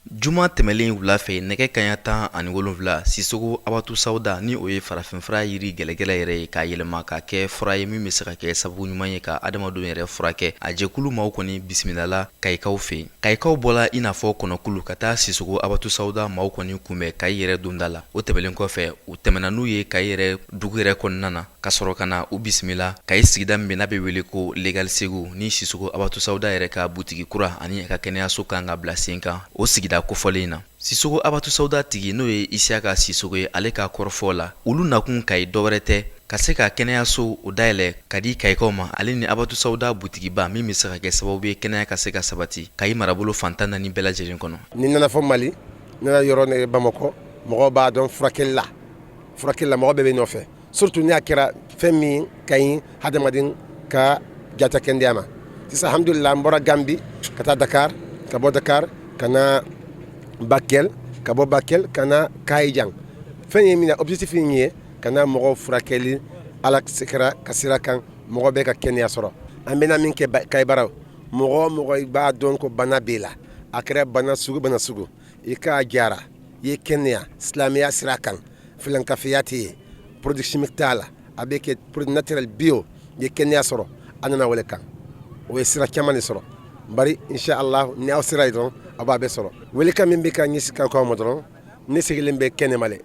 Juma tɛmɛlen wula fɛ, nɛgɛ kaɲa 17, Sisoko Abatu Sawuda, ni o ye farafinfura yiri gɛlɛgɛlɛ yɛrɛ ye k'a yɛlɛma ka kɛ fura ye min bɛ se ka kɛ sababu ɲuman ye ka adamadenw yɛrɛ furakɛ, a jɛkulu maaw kɔni bisimilala Kayikaw fɛ yen. Kayikaw bɔla i n'a fɔ kɔnɔkulu ka taa Sisoko Abatu Sawuda maaw kɔni kunbɛn Kayi yɛrɛ donda la. O tɛmɛlen kɔfɛ, u tɛmɛna n'u ye Kayi yɛrɛ dugu yɛrɛ kɔnɔna na, ka sɔrɔ ka na u bisimila Kayi sigida min bɛ n'a bɛ wele ko Legal Segu, ni Sisoko Abatu Sawuda yɛrɛ ka butigi kura ani a ka kɛnɛyaso kan ka bila sen kan o sigida kofɔlen in na. Sisoko Abatu Sawuda tigi, n'o ye Isiyaka Sisoko ye, ale ka kɔrɔfɔ la, olu nakun Kayi dɔwɛrɛ tɛ ka se ka kɛnɛyaso o dayɛlɛ ka di Kayikaw ma, ale ni Abatu Sawuda butigiba min bɛ se ka kɛ sababu ye kɛnɛya ka se ka sabati Kayi marabolo fan 14 bɛɛ lajɛlen kɔnɔ. Ni nana fɔ Mali, nana yɔrɔ ne Bamakɔ, mɔgɔw b'a dɔn furakɛli la, furakɛli la mɔgɔ bɛɛ bɛ nɔfɛ, surtout n'a kɛra fɛn min ka ɲi hadamaden ka jata kɛnɛya ma. Sisan, alhamdulillah, n bɔra Gambi ka taa Dakar, ka bɔ Dakar ka na Bakel, ka bɔ Bakel ka na Kayi jan. Fɛn ye min objectif min ye ka na mɔgɔw furakɛli, Ala kɛra ka sira kan, mɔgɔ bɛ ka kɛnɛya sɔrɔ. An bɛna min kɛ Kayi bara, mɔgɔ o mɔgɔ i b'a dɔn ko bana b'e la, a kɛra bana sugu bana sugu, i k'a jara i ye kɛnɛya silamɛya sira kan, filankafiya tɛ yen, produit chimique t'a la, a bɛ kɛ produit naturel bio, i ye kɛnɛya sɔrɔ. A nana wele kan, o ye sira caman de sɔrɔ. Bari insha Allah, ni aw sera yen dɔrɔn, aw b'a bɛɛ sɔrɔ. Welekan min bɛ ka ɲɛsin Kayikaw ma dɔrɔn, ne sigilen bɛ kɛnɛma le,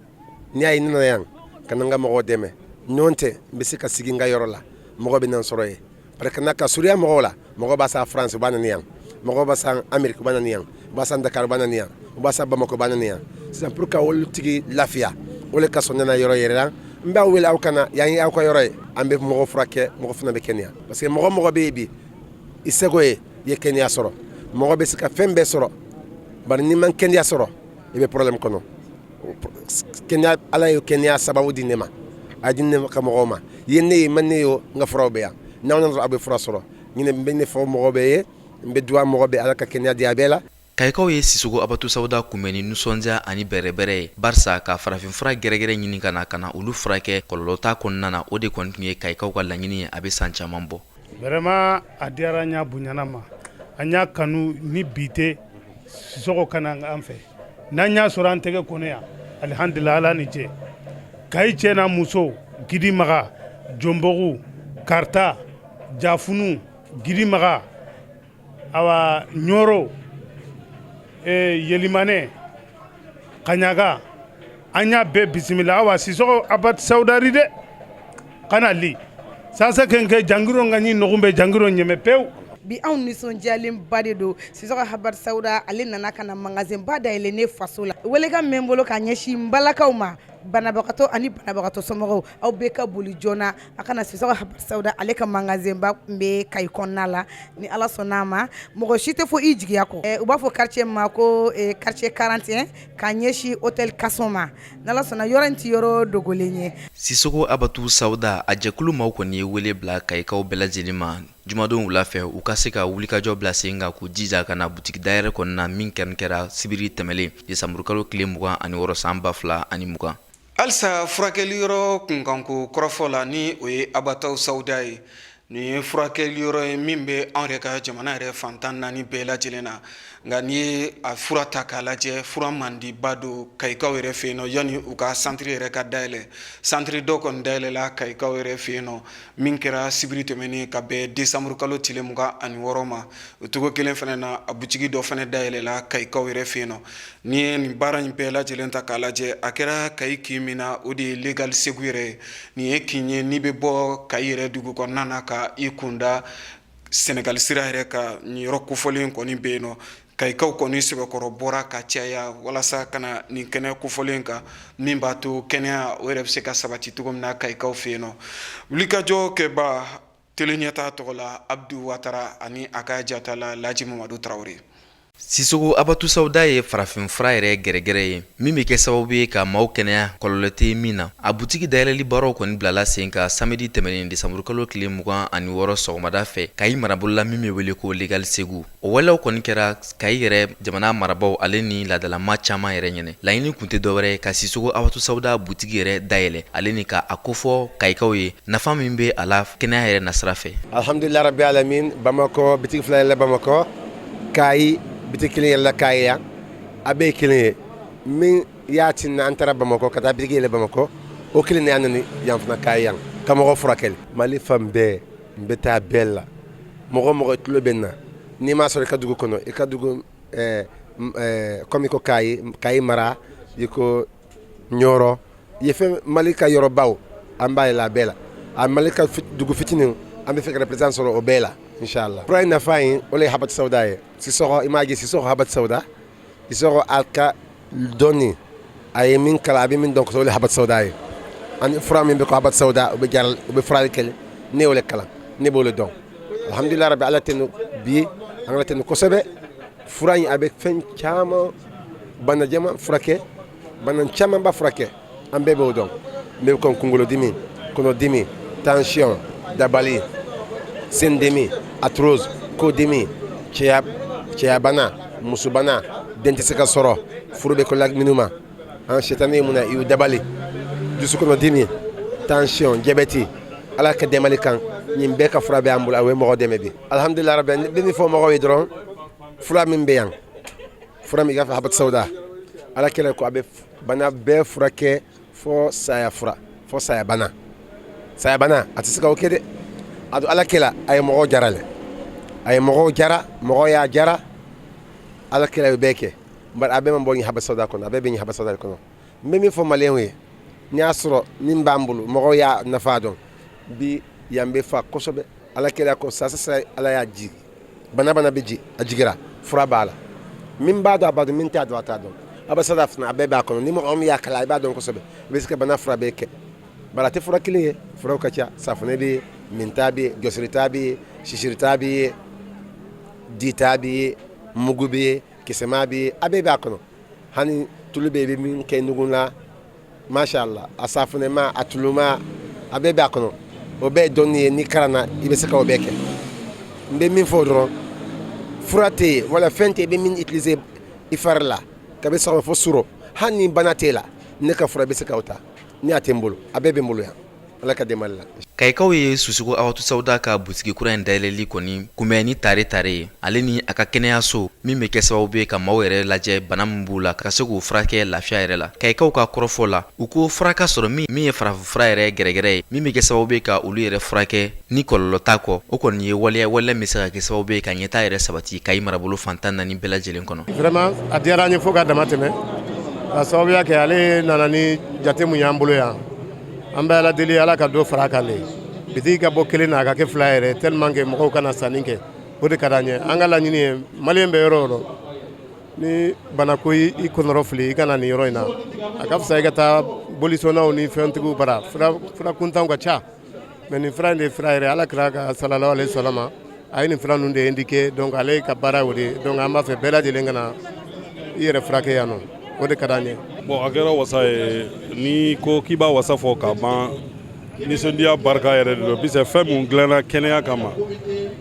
n'i y'a ye n nana yan ka na n ka mɔgɔw dɛmɛ, ɲɔgɔn tɛ n bɛ se ka sigi n ka yɔrɔ la, mɔgɔ bɛ na n sɔrɔ yen. Parce que n'a ka surunya mɔgɔw la, mɔgɔ b'a san France, u b'a na yan, mɔgɔ b'a san Amérique, u b'a na yan, u b'a san Dakar, u b'a na yan, u b'a san Bamakɔ, u b'a na yan. Sisan, pour que olu tigi lafiya, o le kasɔn nana yɔrɔ yɛrɛ la. N b'aw wele, aw kana yan ye aw ka yɔrɔ ye. An bɛ mɔgɔ furakɛ, mɔgɔ fana bɛ kɛnɛya, parce que mɔgɔ mɔgɔ bɛ yen bi, i seko ye i ye kɛnɛya sɔrɔ. Mɔgɔ bɛ se ka fɛn bɛɛ sɔrɔ, bari n'i ma kɛnɛya sɔrɔ, i bɛ problème kɔnɔ. Kɛnɛya, Ala ye kɛnɛya sababu di ne ma, a di ne ka mɔgɔw ma. Ye ne ye ma ne ye, n ka furaw bɛ yan. N'aw nana, aw bɛ fura sɔrɔ. Ɲinɛ n bɛ ne fɔ mɔgɔ bɛɛ ye, n bɛ duwa mɔgɔ bɛɛ, Ala ka kɛnɛya di a bɛɛ la. Kayikaw ye Sisoko Abatu Sawuda kunbɛn ni nisɔndiya ani bɛrɛbɛrɛ ye, barisa ka farafinfura gɛrɛgɛrɛ ɲini ka na ka na olu furakɛ kɔlɔlɔ t'a kɔnɔna na, o de kɔni tun ye Kayikaw ka laɲini ye a bɛ san caman bɔ. Vraiment, a diyara n y'a bonyana ma, an y'a kanu ni bi tɛ Sisoko ka na an fɛ. N'an y'a sɔrɔ an tɛgɛ kɔnɔ yan, alihamudulila, Ala ni cɛ. Kayi cɛ n'a muso, Gidimaga, Jɔnbugu, Karita, Jafunu, Girimaga, awa Ɲɔrɔ, Yelimanɛ, Kaɲaga, an y'a bɛɛ bisimila. Awa Sisɔgɔ Abati Sawudari dɛ, kana li sasa kɛ jangiro ka ɲi nɔgɔ bɛ jangiro ɲɛmɛ pewu. Bi anw nisɔndiyalenba de don. Sisɔgɔ Habati Sawuda, ale nana ka na magasin ba dayɛlɛ ne faso la. Welekan min bolo ka ɲɛsin n balakaw ma, banabagatɔ ani banabagatɔ somɔgɔw, aw bɛɛ ka boli joona a ka na Sisɔgɔ Habati Sawuda, ale ka magasin ba tun bɛ Kayi kɔnɔna la. Ni Ala sɔnna a ma, mɔgɔ si tɛ fɔ i jigiya kɔ. U b'a fɔ quartier ma ko quartier 41, k'a ɲɛsin hôtel Kasɔn ma. N'Ala sɔnna, yɔrɔ in tɛ yɔrɔ dogolen ye. Sisɔgɔ Abatu Sawuda a jɛkulu maaw kɔni ye wele bila Kayikaw bɛɛ lajɛlen ma jumadon wula fɛ, u ka se ka wulikajɔ bila sen kan, k'u jija ka na butigi dayɛlɛ kɔni na min kɛni kɛra sibiri tɛmɛlen, desanburukalo tile 26 san 2020. Halisa furakɛli yɔrɔ kunkanko kɔrɔfɔ la, ni o ye Abataw Sawuda ye, nin ye furakɛli yɔrɔ ye min bɛ anw yɛrɛ ka jamana yɛrɛ fan 14 bɛɛ lajɛlen na. Nka n'i ye a fura ta k'a lajɛ, fura mandiba don Kayikaw yɛrɛ fɛ yen nɔ. Yanni u ka santiri yɛrɛ ka dayɛlɛ, santiri dɔ kɔni dayɛlɛla Kayikaw yɛrɛ fɛ yen nɔ, min kɛra sibiri tɛmɛnen ka bɛn desanburukalo tile 26 ma. O cogo kelen fana na, a butigi dɔ fana dayɛlɛla Kayikaw yɛrɛ fɛ yen nɔ. N'i ye nin baara in bɛɛ lajɛlen ta k'a lajɛ, a kɛra Kayi kin min na, o de ye Legal Segu yɛrɛ ye. Nin ye kin ye n'i bɛ bɔ Kayi yɛrɛ dugu kɔnɔna na ka i kunda Senegali sira yɛrɛ kan, nin yɔrɔ kofɔlen kɔni bɛ yen nɔ. Kayikaw kɔni sɛbɛkɔrɔ bɔra ka caya walasa ka na nin kɛnɛ kofɔlen kan, min b'a to kɛnɛya o yɛrɛ bɛ se ka sabati cogo min na Kayikaw fɛ yen nɔ. Wulikajɔ kɛba Tele Ɲɛta tɔgɔ la, Abdu Watara ani a ka jatala Laji Mamadu Tarawele. Sisɔgɔ Abatu Sawuda ye farafinfura yɛrɛ gɛrɛgɛrɛ ye min bɛ kɛ sababu ye ka maaw kɛnɛya, kɔlɔlɔ tɛ min na. A butigi dayɛlɛli baaraw kɔni bilala sen kan samedi tɛmɛnen, desanburukalo tile 26 sɔgɔmada fɛ, Kayi marabolo la min bɛ wele ko Legal Segu. O waleyaw kɔni kɛra Kayi yɛrɛ jamana marabaaw ale ni laadalama caman yɛrɛ ɲɛnɛ. Laɲini kun tɛ dɔwɛrɛ ye ka Sisɔgɔ Abatu Sawuda butigi yɛrɛ dayɛlɛ, ale ni ka a kofɔ Kayikaw ye nafa min bɛ a la kɛnɛya yɛrɛ nasira fɛ. Alhamdulilahi rabi alamin. Bamakɔ bitigi fila yɛlɛ Bamakɔ, Kayi bitigi kelen yɛlɛla Kayi yan. A bɛɛ ye kelen ye. Min y'a tin an taara Bamakɔ ka taa bitigi yɛlɛ Bamakɔ, o kelen de y'an nani yan fana Kayi yan ka mɔgɔ furakɛli. Mali fan bɛɛ, n bɛ taa bɛɛ la. Mɔgɔ mɔgɔ tulo bɛ n na, n'i m'a sɔrɔ i ka dugu kɔnɔ, i ka dugu komi ko Kayi, Kayi mara, i ko Ɲɔrɔ ye, fɛn Mali ka yɔrɔbaw, an b'a yɛlɛ a bɛɛ la. A Mali ka dugu fitininw, an bɛ fɛ ka représentant sɔrɔ o bɛɛ la, inshallah. Fura in nafa ye, o le ye habati sawuda ye. Sisɔgɔ i m'a ye, Sisɔgɔ habati sawuda, Sisɔgɔ a ka dɔnni, a ye min kalan, a bɛ min dɔn kosɛbɛ, o le ye habati sawuda ye. Ani fura min bɛ ko habati sawuda, o bɛ jara, o bɛ furali kɛ. Ne y'o le kalan, ne b'o le dɔn. Alhamdulilah rabi, Ala tenu bi, an ka tenu kosɛbɛ. Fura in a bɛ fɛn caman, bana caman furakɛ, bana caman b'a furakɛ, an bɛɛ b'o dɔn. N bɛ kɔn kunkolodimi, kɔnɔdimi, tension, dabali, sendimi, arthrose, kodimi, cɛya cɛyabana, musobana, den tɛ se ka sɔrɔ, furu bɛ ko la minnu ma an sitani ye mun na, i y'u dabali, dusukɔnɔdimi, tension, diabète. Ala ka dɛmɛli kan, nin bɛɛ ka fura bɛ an bolo. A ye mɔgɔ dɛmɛ bi, alhamdulilah rabi. N bɛ min fɔ mɔgɔw ye dɔrɔn, fura min bɛ yan, fura min i k'a fɔ habati sawuda, Ala kɛlɛ ko a bɛ bana bɛɛ furakɛ, fɔ saya fura, fɔ saya bana. Saya bana a tɛ se ka o kɛ dɛ. A don Ala kɛla, a ye mɔgɔw jara dɛ, a ye mɔgɔw jara, mɔgɔw y'a jara. Ala kɛla, a ye bɛɛ kɛ, bari a bɛɛ ma bɔ nin habati sawuda kɔnɔ, a bɛɛ bɛ nin habati sawuda kɔnɔ. N bɛ min fɔ maliyɛnw ye, n'i y'a sɔrɔ min b'an bolo, mɔgɔw y'a nafa dɔn bi, yan bɛ fa kosɛbɛ. Ala kɛla ko sasa Ala y'a jigi, bana bana bɛ ji a jigira, fura b'a la. Min b'a dɔn, a b'a dɔn, min t'a dɔn, a t'a dɔn. Habati sawuda fana, a bɛɛ b'a kɔnɔ. Ni mɔgɔ min y'a kalan, i b'a dɔn kosɛbɛ, i bɛ se ka bana fura bɛɛ kɛ. Bari a tɛ fura kelen ye, furaw ka ca. Safunɛ bɛ yen, minta bɛ yen, jɔsirita bɛ yen, sisirita bɛ yen, dita bɛ yen, mugu bɛ yen, kisɛma bɛ yen, a bɛɛ b'a kɔnɔ. Hani tulu bɛ yen, i bɛ min kɛ nugun na. Masha Allah, a safunɛma, a tuluma, a bɛɛ b'a kɔnɔ. O bɛɛ ye dɔnni ye. N'i kalanna, i bɛ se ka o bɛɛ kɛ. N bɛ min fɔ dɔrɔn, fura tɛ yen wala fɛn tɛ yen i bɛ min utiliser i fari la kabi sɔgɔma fo surɔ, hali ni bana t'e la, ne ka fura bɛ se k'o ta. Ni a tɛ n bolo, a bɛɛ bɛ n bolo yan. Ala ka dɛmɛ la. Kayikaw ye Sisoko Habatu Sawuda ka butigi kura in dayɛlɛli kɔni kunbɛn ni tare tare ye, ale ni a ka kɛnɛyaso min bɛ kɛ sababu ye ka maaw yɛrɛ lajɛ bana min b'u la, ka se k'u furakɛ lafiya yɛrɛ la. Kayikaw ka kɔrɔfɔ la, u ko fura ka sɔrɔ min ye farafinfura yɛrɛ gɛrɛgɛrɛ ye, min bɛ kɛ sababu ye ka olu yɛrɛ furakɛ ni kɔlɔlɔ t'a kɔ. O kɔni ye waleya waleya min bɛ se ka kɛ sababu ye ka ɲɛtaa yɛrɛ sabati Kayi marabolo fan 14 bɛɛ lajɛlen kɔnɔ. Vraiment a diyara an ye fo ka dama tɛmɛ, ka sababuya kɛ ale nana ni jate mun y'an bolo yan. An bɛ Ala deli, Ala ka dɔ fara a kan de. Bitigi ka bɔ kelen na, a ka kɛ fila yɛrɛ, tellement que mɔgɔw kana sanni kɛ, o de ka d'an ye. An ka laɲini ye, maliyɛn bɛ yɔrɔ o yɔrɔ, ni banako i kɔnɔrɔ fili, i ka na nin yɔrɔ in na, a ka fisa i ka taa bolisɔnnaw ni fɛntigiw bara. Fura kuntanw ka ca, mais nin fura in de ye fura yɛrɛ. Ala kira ka sallallahu alaihi wasallam, a ye nin fura ninnu de indiqué. Donc ale ka baara o de ye. Donc an b'a fɛ bɛɛ lajɛlen ka na i yɛrɛ furakɛ yan nɔ, o de ka d'an ye. Bon, a kɛra wasa ye. Ni ko k'i b'a wasa fɔ ka ban, nisɔndiya barika yɛrɛ de don, puisque fɛn mun dilanna kɛnɛya kama,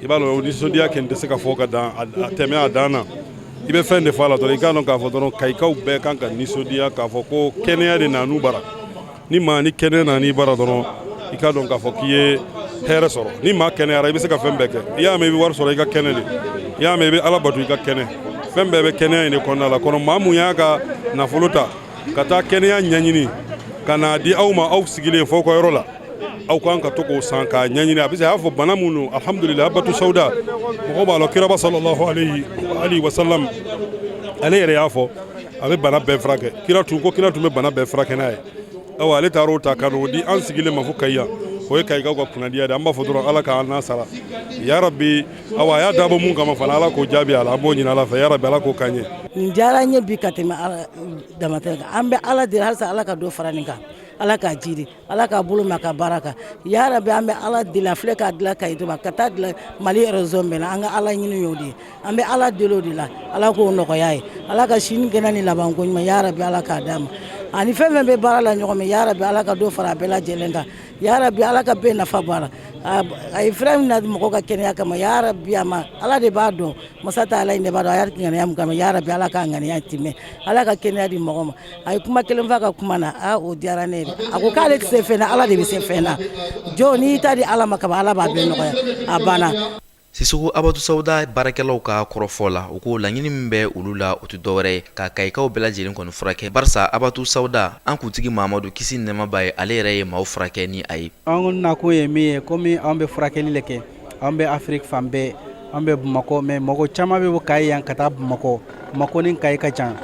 i b'a dɔn, o nisɔndiya kɛni tɛ se ka fɔ ka dan a tɛmɛ a dan na. I bɛ fɛn de fɔ a la dɔrɔn, i k'a dɔn k'a fɔ dɔrɔn Kayikaw bɛɛ kan ka nisɔndiya k'a fɔ ko kɛnɛya de nan'u bara. Ni maa ni kɛnɛya nan'i bara dɔrɔn, i k'a dɔn k'a fɔ k'i ye hɛrɛ sɔrɔ. Ni maa kɛnɛyara, i bɛ se ka fɛn bɛɛ kɛ. I y'a mɛn i bɛ wari sɔrɔ, i ka kɛnɛ de. I y'a mɛn i bɛ Ala bato, i ka kɛnɛ. Fɛn bɛɛ bɛ kɛnɛya in de kɔnɔna la kɔnɔ. Maa mun y'a ka nafolo ta ka taa kɛnɛya ɲɛɲini ka n'a di aw ma, aw sigilen fɔ aw ka yɔrɔ la, aw kan ka to k'o san k'a ɲɛɲini. A bɛ se a y'a fɔ bana mun don. Alhamdulillah, habatu sawuda, mɔgɔw b'a lɔn, kiraba sallallahu alayhi wa sallam, ale yɛrɛ y'a fɔ a bɛ bana bɛɛ furakɛ. Kira tun ko kira tun bɛ bana bɛɛ furakɛ n'a ye. Awa, ale taara o ta ka n'o di an sigilen ma fo Kayi yan. O ye Kayikaw ka kunnadiya de. An b'a fɔ dɔrɔn, Ala k'an n'a sara yarabi. Awa, a y'a dabɔ mun kama fana, Ala k'o jaabi a la. An b'o ɲini Ala fɛ yarabi, Ala k'o k'an ye. Nin diyara an ye bi ka tɛmɛ damatɛmɛ kan. An bɛ Ala deli halisa, Ala ka dɔ fara nin kan, Ala k'a jidi, Ala k'a bolo mɛn a ka baara kan yarabi. An bɛ Ala deli, a filɛ k'a dilan Kayi ma, ka taa dilan Mali région bɛɛ la. An ka Ala ɲini y'o de ye. An bɛ Ala deli o de la, Ala k'o nɔgɔya ye, Ala ka sini kɛnɛ ni labanko ɲuman yarabi, Ala k'a d'a ma. Ani fɛn fɛn bɛ baara la ɲɔgɔn min yarabi, Ala ka dɔ fara a bɛɛ lajɛlen kan yarabi, Ala ka bɛɛ nafa bɔ a la. A ye fura min na mɔgɔ ka kɛnɛya kama yarabi, a ma Ala de b'a dɔn, masa ta Ala in de b'a dɔn a y'a ŋaniya min kama yarabi, Ala k'a ŋaniya timɛ, Ala ka kɛnɛya di mɔgɔ ma. A ye kuma kelen fɔ a ka kuma na, aa, o diyara ne ye. A ko k'ale tɛ se fɛn na, Ala de bɛ se fɛn na. Jɔn n'i ta di Ala ma kaban, Ala b'a bɛɛ nɔgɔya, a banna. Sisoko Habatu Sawuda baarakɛlaw ka kɔrɔfɔ la, u ko laɲini min bɛ olu la, o tɛ dɔwɛrɛ ye ka Kayikaw bɛɛ lajɛlen kɔni furakɛ, barisa Habatu Sawuda, an kuntigi Mahamadu, kisi ni nɛɛma b'a ye, ale yɛrɛ ye maaw furakɛ ni a ye. An nakun ye min ye, komi an bɛ furakɛli le kɛ, an bɛ Afiriki fan bɛɛ, an bɛ Bamakɔ, mais mɔgɔ caman bɛ bɔ Kayi yan ka taa Bamakɔ. Bamakɔ ni Kayi ka jan.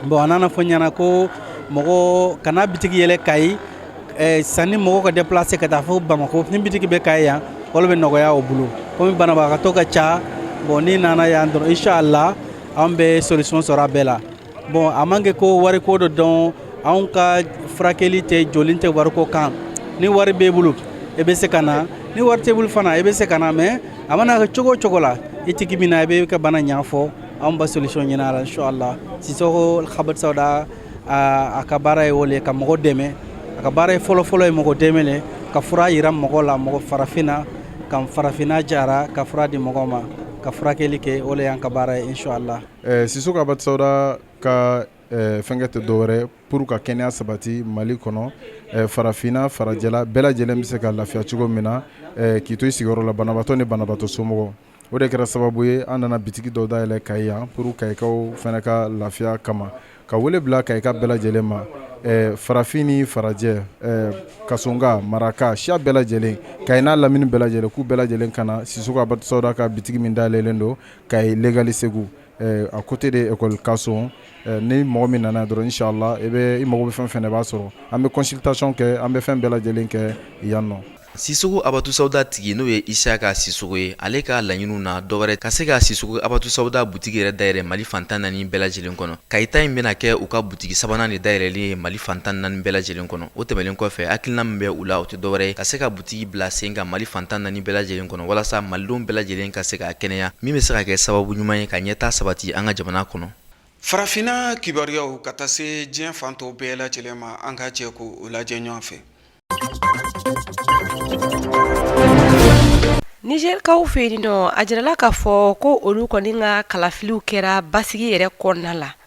Bon, a nana fɔ ɲɛna ko mɔgɔ kana bitigi yɛlɛ Kayi sanni mɔgɔ ka déplacer ka taa fo Bamakɔ. Ni bitigi bɛ Kayi yan, olu bɛ nɔgɔya o bolo, komi banabagatɔ ka ca. Bon, ni nana yan dɔrɔn, inshallah, an bɛ solution sɔrɔ a bɛɛ la. Bon, a man kɛ ko wariko dɔ dɔn. Anw ka furakɛli tɛ jɔlen tɛ wariko kan. Ni wari b'e bolo, i bɛ se ka na. Ni wari t'e bolo fana, i bɛ se ka na. Mais a mana kɛ cogo o cogo la, i tigi min na, i bɛ ka bana ɲɛfɔ, anw ba solution ɲini a la, inshallah. Sisoko Habatu Sawuda, a ka baara ye o le, ka mɔgɔ dɛmɛ. A ka baara ye fɔlɔfɔlɔ ye mɔgɔ dɛmɛ le, ka fura yira mɔgɔ la, mɔgɔ farafinna ka farafinna jara, ka fura di mɔgɔ ma, ka furakɛli kɛ. O le y'an ka baara ye, inshallah. Sisoko Habatu Sawuda ka fɛnkɛ tɛ dɔwɛrɛ pour ka kɛnɛya sabati Mali kɔnɔ, farafinna, farajɛla bɛɛ lajɛlen bɛ se ka lafiya cogo min na k'i to i sigiyɔrɔ la, banabaatɔ ni banabaatɔ somɔgɔw. O de kɛra sababu ye an nana bitigi dɔ dayɛlɛ Kayi yan pour Kayikaw fana ka lafiya kama, ka wele bila Kayika bɛɛ lajɛlen ma, farafin ni farajɛ, kasonka, maraka, siya bɛɛ lajɛlen, Kayi n'a lamini bɛɛ lajɛlen, k'u bɛɛ lajɛlen ka na Sisoko Habatu Sawuda ka bitigi min dayɛlɛlen don Kayi Legali Segu, à côté de école Kason. Ni mɔgɔ min nana dɔrɔn, inshallah, i bɛ i mago bɛ fɛn fɛn i b'a sɔrɔ. An bɛ consultation kɛ, an bɛ fɛn bɛɛ lajɛlen kɛ yan nɔ. Sisoko Habatu Sawuda tigi, n'o ye Isiyaka Sisoko ye, ale ka laɲiniw na dɔwɛrɛ ka se ka Sisoko Habatu Sawuda butigi yɛrɛ dayɛlɛ Mali fan 14 bɛɛ lajɛlen kɔnɔ. Kayi ta in bɛna kɛ u ka butigi sabanan de dayɛlɛlen ye Mali fan 14 bɛɛ lajɛlen kɔnɔ. O tɛmɛnen kɔfɛ, hakilina min bɛ u la, o tɛ dɔwɛrɛ ye ka se ka butigi bila sen kan Mali fan 14 bɛɛ lajɛlen kɔnɔ, walasa malidenw bɛɛ lajɛlen ka se ka kɛnɛya, min bɛ se ka kɛ sababu ɲuman ye ka ɲɛtaa sabati an ka jamana kɔnɔ. Farafinna kibaruyaw ka taa se diɲɛ fan tɔw bɛɛ lajɛlen ma, an ka jɛ k'o lajɛ ɲɔgɔn fɛ.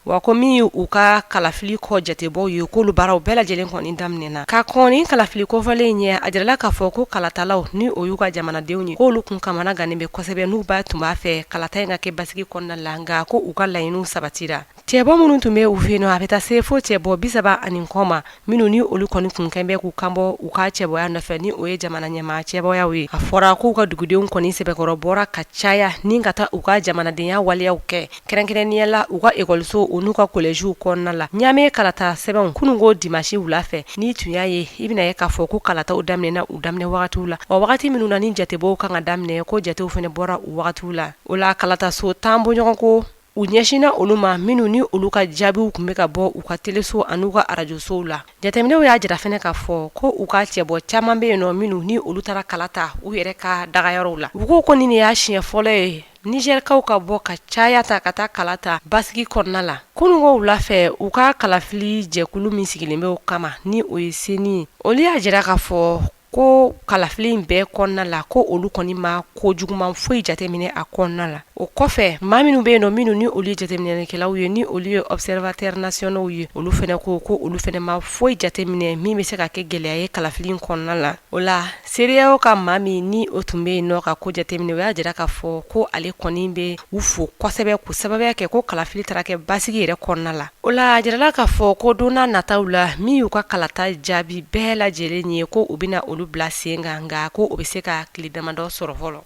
Wa ko min ye u ka kalafili kɔ jatebɔw ye, k'olu baaraw bɛɛ lajɛlen kɔni daminɛna. Ka kɔn ni kalafili kofɔlen ɲɛ, a jirala k'a fɔ ko kalatalaw ni o y'u ka jamanadenw ye, k'olu kun kamana gannen bɛ kosɛbɛ, n'u ba tun b'a fɛ kalata in ka kɛ basigi kɔnɔna la, nka ko u ka laɲiniw sabatira. Cɛbɔ minnu tun bɛ u fɛ yen nɔ, a bɛ taa se fo cɛbɔ 30 ani kɔ ma, minnu ni olu kɔni kun kɛn bɛ k'u kanbɔ u ka cɛbɔya nɔfɛ, ni o ye jamana ɲɛmaa cɛbɔyaw ye. A fɔra k'u ka dugudenw kɔni sɛbɛkɔrɔ bɔra ka caya ni ka taa u ka jamanadenya waleyaw kɛ, kɛrɛnkɛrɛnnenya la u ka ekɔliso u n'u ka kolɛziw kɔnɔna la. Ɲame kalata sɛbɛnw kununko dimasi wula fɛ, n'i tun y'a ye, i bɛna ye k'a fɔ ko kalataw daminɛna u daminɛ wagatiw la, wa wagati minnu na ni jatebɔw kan ka daminɛ, ko jatew fana bɔra u wagatiw la. O la kalataso 10 bɔɲɔgɔnko u ɲɛsinna olu ma, minnu ni olu ka jaabiw tun bɛ ka bɔ u ka teleso an'u ka arajosow la. Jateminɛw y'a jira fana k'a fɔ ko u ka cɛbɔ caman bɛ yen nɔ, minnu ni olu taara kala ta u yɛrɛ ka dagayɔrɔw la. U ko ko nin de y'a siɲɛ fɔlɔ ye Nizɛrikaw ka bɔ ka caya ta ka taa kala ta basigi kɔnɔna la. Kununko wula fɛ, u ka kalafili jɛkulu min sigilen bɛ o kama, ni o ye CENI ye, olu y'a jira k'a fɔ ko kalafili in bɛɛ kɔnɔna la, ko olu kɔni ma ko juguman foyi jateminɛ a kɔnɔna la. O kɔfɛ, maa minnu bɛ yen nɔ, minnu ni olu ye jateminɛlikɛlaw ye, ni olu ye observateurs nationaux ye, olu fana ko ko olu fana ma foyi jateminɛ min bɛ se ka kɛ gɛlɛya ye kalafili in kɔnɔna la. O la, CEDEAO ka maa min ni o tun bɛ yen nɔ ka ko jateminɛ, o y'a jira k'a fɔ ko ale kɔni bɛ u fo kosɛbɛ, k'o sababuya kɛ ko kalafili taara kɛ basigi yɛrɛ kɔnɔna la. O la, a jirala k'a fɔ ko don nataw la, min y'u ka kalata jaabi bɛɛ lajɛlen ye, ko u bɛna olu bila sen kan, nka ko o bɛ se ka tile damadɔ sɔrɔ fɔlɔ.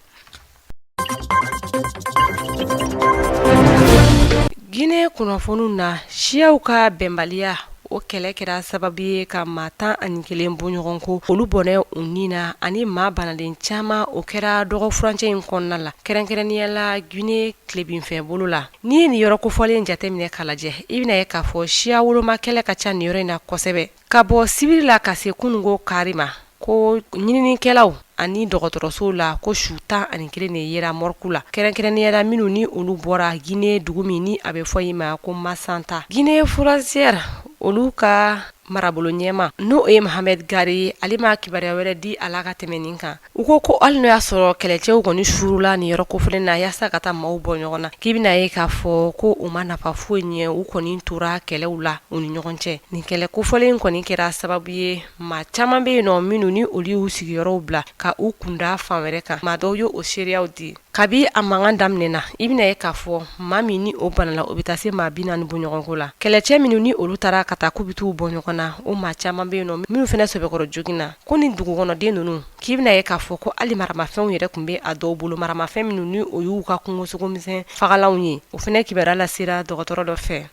Guinée kunnafoniw na, siyaw ka bɛnbaliya o kɛlɛ kɛra sababu ye ka maa 11 bɔɲɔgɔn ko olu bɔnɛ u ni na ani maa banalen caman. O kɛra dɔgɔ furancɛ in kɔnɔna la, kɛrɛnkɛrɛnnenya la Guinée tilebinfɛ bolo la. N'i ye nin yɔrɔ kofɔlen jateminɛ k'a lajɛ, i bɛna ye k'a fɔ siya woloma kɛlɛ ka ca nin yɔrɔ in na kosɛbɛ. Ka bɔ sibiri la ka se kununko kari ma, ko ɲininikɛlaw ani dɔgɔtɔrɔsow la, ko su 11 de yera morgue la, kɛrɛnkɛrɛnnenya la minnu ni olu bɔra Guinée dugu min ni a bɛ fɔ yen ma ko Macenta. Guinée frontière olu ka marabolo ɲɛmaa, n'o ye Mohamed Gari ye, ale ma kibaruya wɛrɛ di a la ka tɛmɛ nin kan. U ko ko hali n'o y'a sɔrɔ kɛlɛcɛw kɔni suurula nin yɔrɔ kofɔlen na yaasa ka taa maaw bɔ ɲɔgɔn na, k'i bɛna ye k'a fɔ ko u ma nafa foyi ɲɛ, u kɔni tora kɛlɛw la u ni ɲɔgɔn cɛ. Nin kɛlɛ kofɔlen kɔni kɛra sababu ye maa caman bɛ yen nɔ minnu ni olu y'u sigiyɔrɔw bila ka u kunda fan wɛrɛ kan. Maa dɔw ye o seereyaw di. Kabi a mankan daminɛna, i bɛna ye k'a fɔ maa min ni o banala, o bɛ taa se maa 40 bɔɲɔgɔnko la. Kɛlɛcɛ minnu ni olu taara ka taa k'u bɛ t'u bɔ ɲɔgɔn na, o maa caman bɛ yen nɔ minnu fana sɛbɛkɔrɔ joginna. Ko nin dugukɔnɔden ninnu, k'i bɛna ye k'a fɔ ko hali maramafɛnw yɛrɛ tun bɛ a dɔw bolo, maramafɛn minnu ni o y'u ka kungosogomisɛn fagalanw ye. O fana kibaruya lasera dɔgɔtɔrɔ dɔ fɛ.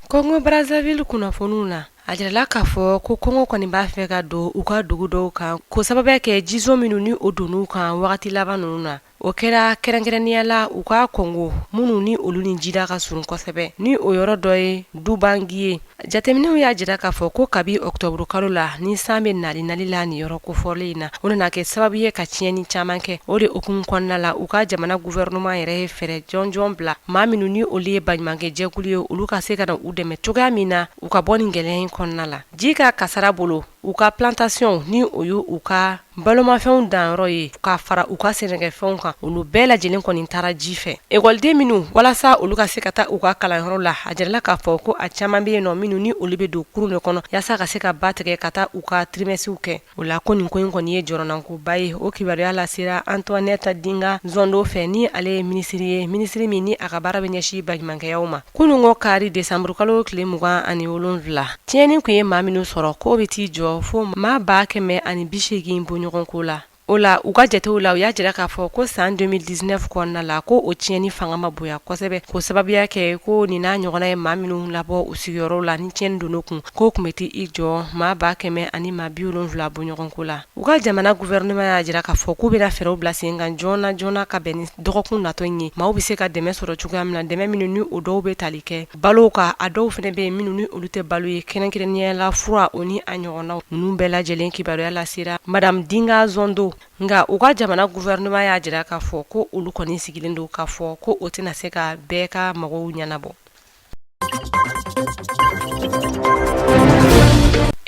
Congo Brazzaville kunnafoniw na, a jirala k'a fɔ ko kɔngɔ kɔni b'a fɛ ka don u ka dugu dɔw kan, k'o sababuya kɛ jizon minnu ni o donn'u kan wagati laban ninnu na. O kɛra kɛrɛnkɛrɛnnenya la u ka kɔngo minnu ni olu ni jida ka surun kosɛbɛ, ni o yɔrɔ dɔ ye Dubangi ye. Jateminɛw y'a jira k'a fɔ ko kabi ɔkutɔburu kalo la ni san bɛ nali nali la nin yɔrɔ kofɔlen in na, o nana kɛ sababu ye ka tiɲɛni caman kɛ. O de hukumu kɔnɔna la, u ka jamana gouvernement yɛrɛ ye fɛɛrɛ jɔnjɔn bila maa minnu ni olu ye baɲumankɛ jɛkulu ye, olu ka se ka na u dɛmɛ cogoya min na u ka bɔ nin gɛlɛya in kɔnɔna la. Ji ka kasara bolo, u ka plantation ni o ye u ka balomafɛnw danyɔrɔ ye, ka fara u ka sɛnɛkɛfɛnw kan, olu bɛɛ lajɛlen kɔni taara ji fɛ. Ekɔliden minnu walasa olu ka se ka taa u ka kalanyɔrɔ la, a jirala k'a fɔ ko a caman bɛ yen nɔ minnu ni olu bɛ don kurun de kɔnɔ yaasa ka se ka ba tigɛ ka taa u ka trimɛsiw kɛ. O la ko nin ko in kɔni ye jɔrɔnankoba ye. O kibaruya lasera Antoinette Dinga Nzondo fɛ, ni ale ye minisiri ye, minisiri min ni a ka baara bɛ ɲɛsin baɲumankɛyaw ma. Kununko kari desanburukalo tile 27, tiɲɛni tun ye maa minnu sɔrɔ, k'o bɛ t'i jɔ fo maa 180 bɔɲɔgɔnko la. O la, u ka jatew la, u y'a jira k'a fɔ ko san 2019 kɔnɔna la, ko o tiɲɛni fanga ma bonya kosɛbɛ, k'o sababuya kɛ ko nin n'a ɲɔgɔnna ye maa minnu labɔ u sigiyɔrɔw la ni tiɲɛni donn'u kun, k'o tun bɛ t'i jɔ maa 100 ani maa 70 bɔɲɔgɔnko la. U ka jamana gouvernement y'a jira k'a fɔ k'u bɛna fɛɛrɛw bila sen kan joona joona ka bɛn ni dɔgɔkun natɔ in ye, maaw bɛ se ka dɛmɛ sɔrɔ cogoya min na, dɛmɛ minnu ni o dɔw bɛ tali kɛ balo kan, a dɔw fana bɛ yen minnu ni olu tɛ balo ye, kɛrɛnkɛrɛnnenya la fura, o ni a ɲɔgɔnnaw. Ninnu bɛɛ lajɛlen kibaruya lasera Madame Dinga Nzondo. Nka u ka jamana gouvernement y'a jira k'a fɔ ko olu kɔni sigilen don k'a fɔ ko o tɛna se ka bɛɛ ka magow ɲɛnabɔ.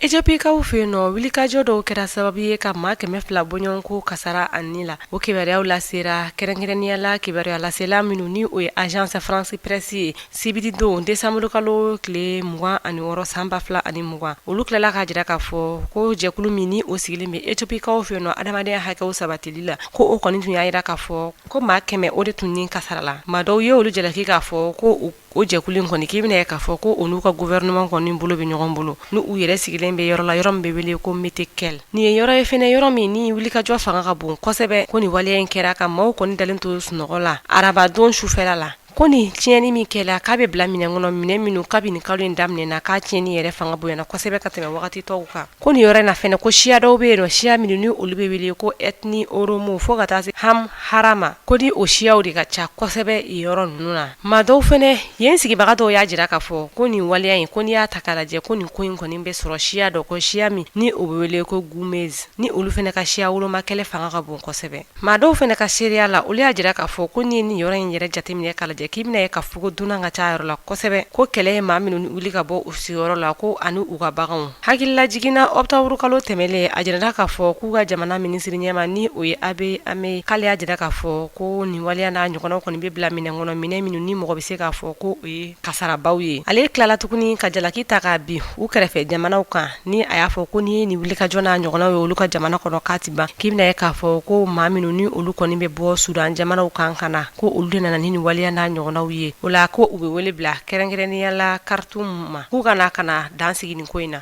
Etiopikaw fɛ yen nɔ, wulikajɔ dɔw kɛra sababu ye ka maa 200 bɔɲɔgɔnko kasara a ni la. O kibaruyaw lasera kɛrɛnkɛrɛnnenya la kibaruya lasela minnu ni o ye Agence France Presse ye sibiridon desanburukalo tile 26 san 2020. Olu tilala k'a jira k'a fɔ ko jɛkulu min ni o sigilen bɛ Etiopikaw fɛ yen nɔ adamadenya hakɛw sabatili la, ko o kɔni tun y'a jira k'a fɔ ko maa 100 o de tun ni kasarala. Maa dɔw ye olu jalaki k'a fɔ ko o jɛkulu in kɔni k'i bɛna ye k'a fɔ ko o n'u ka gouvernement kɔni bolo bɛ ɲɔgɔn bolo, n'u u yɛrɛ sigilen bɛ yɔrɔ la yɔrɔ min bɛ wele ko Metekel. Nin ye yɔrɔ ye fɛnɛ yɔrɔ min ni wulikajɔ fanga ka bon kosɛbɛ. Ko nin waleya in kɛra ka maaw kɔni dalen to sunɔgɔ la arabadon sufɛla la. Ko nin tiɲɛni min kɛla k'a bɛ bila minɛn kɔnɔ, minɛn minnu kabini kalo in daminɛna k'a tiɲɛni yɛrɛ fanga bonyana kosɛbɛ ka tɛmɛ wagati tɔw kan. Ko nin yɔrɔ in na fɛnɛ ko siya dɔw bɛ yen nɔ, siya minnu ni olu bɛ wele ko ethnie oromo fo ka taa se amhara ma, ko ni o siyaw de ka ca kosɛbɛ yen yɔrɔ ninnu na. Maa dɔw fɛnɛ yen sigibaga dɔw y'a jira k'a fɔ ko nin waleya in, ko n'i y'a ta k'a lajɛ, ko nin ko in kɔni bɛ sɔrɔ siya dɔ kɔ, siya min ni o bɛ wele ko Gumuz, ni olu fɛnɛ ka siya woloma kɛlɛ fanga ka bon kosɛbɛ. Maa dɔw fɛnɛ ka seereya la, olu y'a jira k'a fɔ ko n'i ye nin yɔrɔ in yɛrɛ jateminɛ k'a lajɛ, k'i bɛna ye k'a fɔ ko dunan ka ca yɔrɔ la kosɛbɛ, ko kɛlɛ ye maa minnu wuli ka bɔ u sigiyɔrɔ la, ko ani u ka baganw. Hakililajigin na, ɔkutɔburukalo tɛmɛlen, a jirala k'a fɔ k'u ka jamana minisiri ɲɛmaa ni o ye Abiy Ahmed, k'ale y'a jira k'a fɔ ko nin waleya n'a ɲɔgɔnnaw kɔni bɛ bila minɛn kɔnɔ, minɛn minnu ni mɔgɔ bɛ se k'a fɔ ko o ye kasarabaw ye. Ale tilala tuguni ka jalaki ta k'a bin u kɛrɛfɛ jamanaw kan, ni a y'a fɔ ko n'i ye nin wulikajɔ n'a ɲɔgɔnnaw ye olu ka jamana kɔnɔ k'a ti ban, k'i bɛna ye k'a fɔ ko maa minnu ni olu kɔni bɛ bɔ Sudan jamanaw kan ka na, ko olu de nana ni nin waleya n'a ɲɔgɔnnaw ye. O la ko u bɛ wele bila kɛrɛnkɛrɛnnenya la Khartoum ma, k'u ka na ka na dan sigi nin ko in na.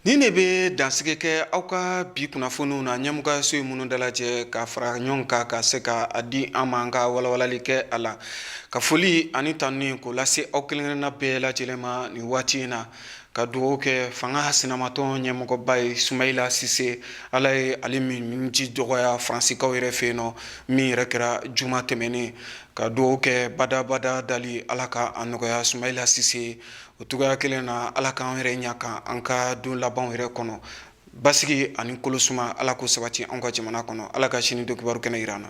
Nin de bɛ dansigi kɛ aw ka bi kunnafoniw na ɲɛmɔgɔyaso ye minnu dalajɛ ka fara ɲɔgɔn kan ka se ka a di an ma, an ka walawalali kɛ a la. Ka foli ani tanuni k'o lase aw kelenkelenna bɛɛ lajɛlen ma nin waati in na, ka dugawu kɛ fanga sinamatɔn ɲɛmɔgɔba ye Sumayila Sise, Ala ye ale min ji dɔgɔya Faransikaw yɛrɛ fɛ yen nɔ, min yɛrɛ kɛra juma tɛmɛnen. Ka dugawu kɛ badabada dali Ala ka a nɔgɔya Sumayila Sise. O cogoya kelen na, Ala k'an yɛrɛ ɲɛ kan an ka don labanw yɛrɛ kɔnɔ, basigi ani kolosuma, Ala k'o sabati an ka jamana kɔnɔ. Ala ka sini don kibaru kɛnɛ jira an na.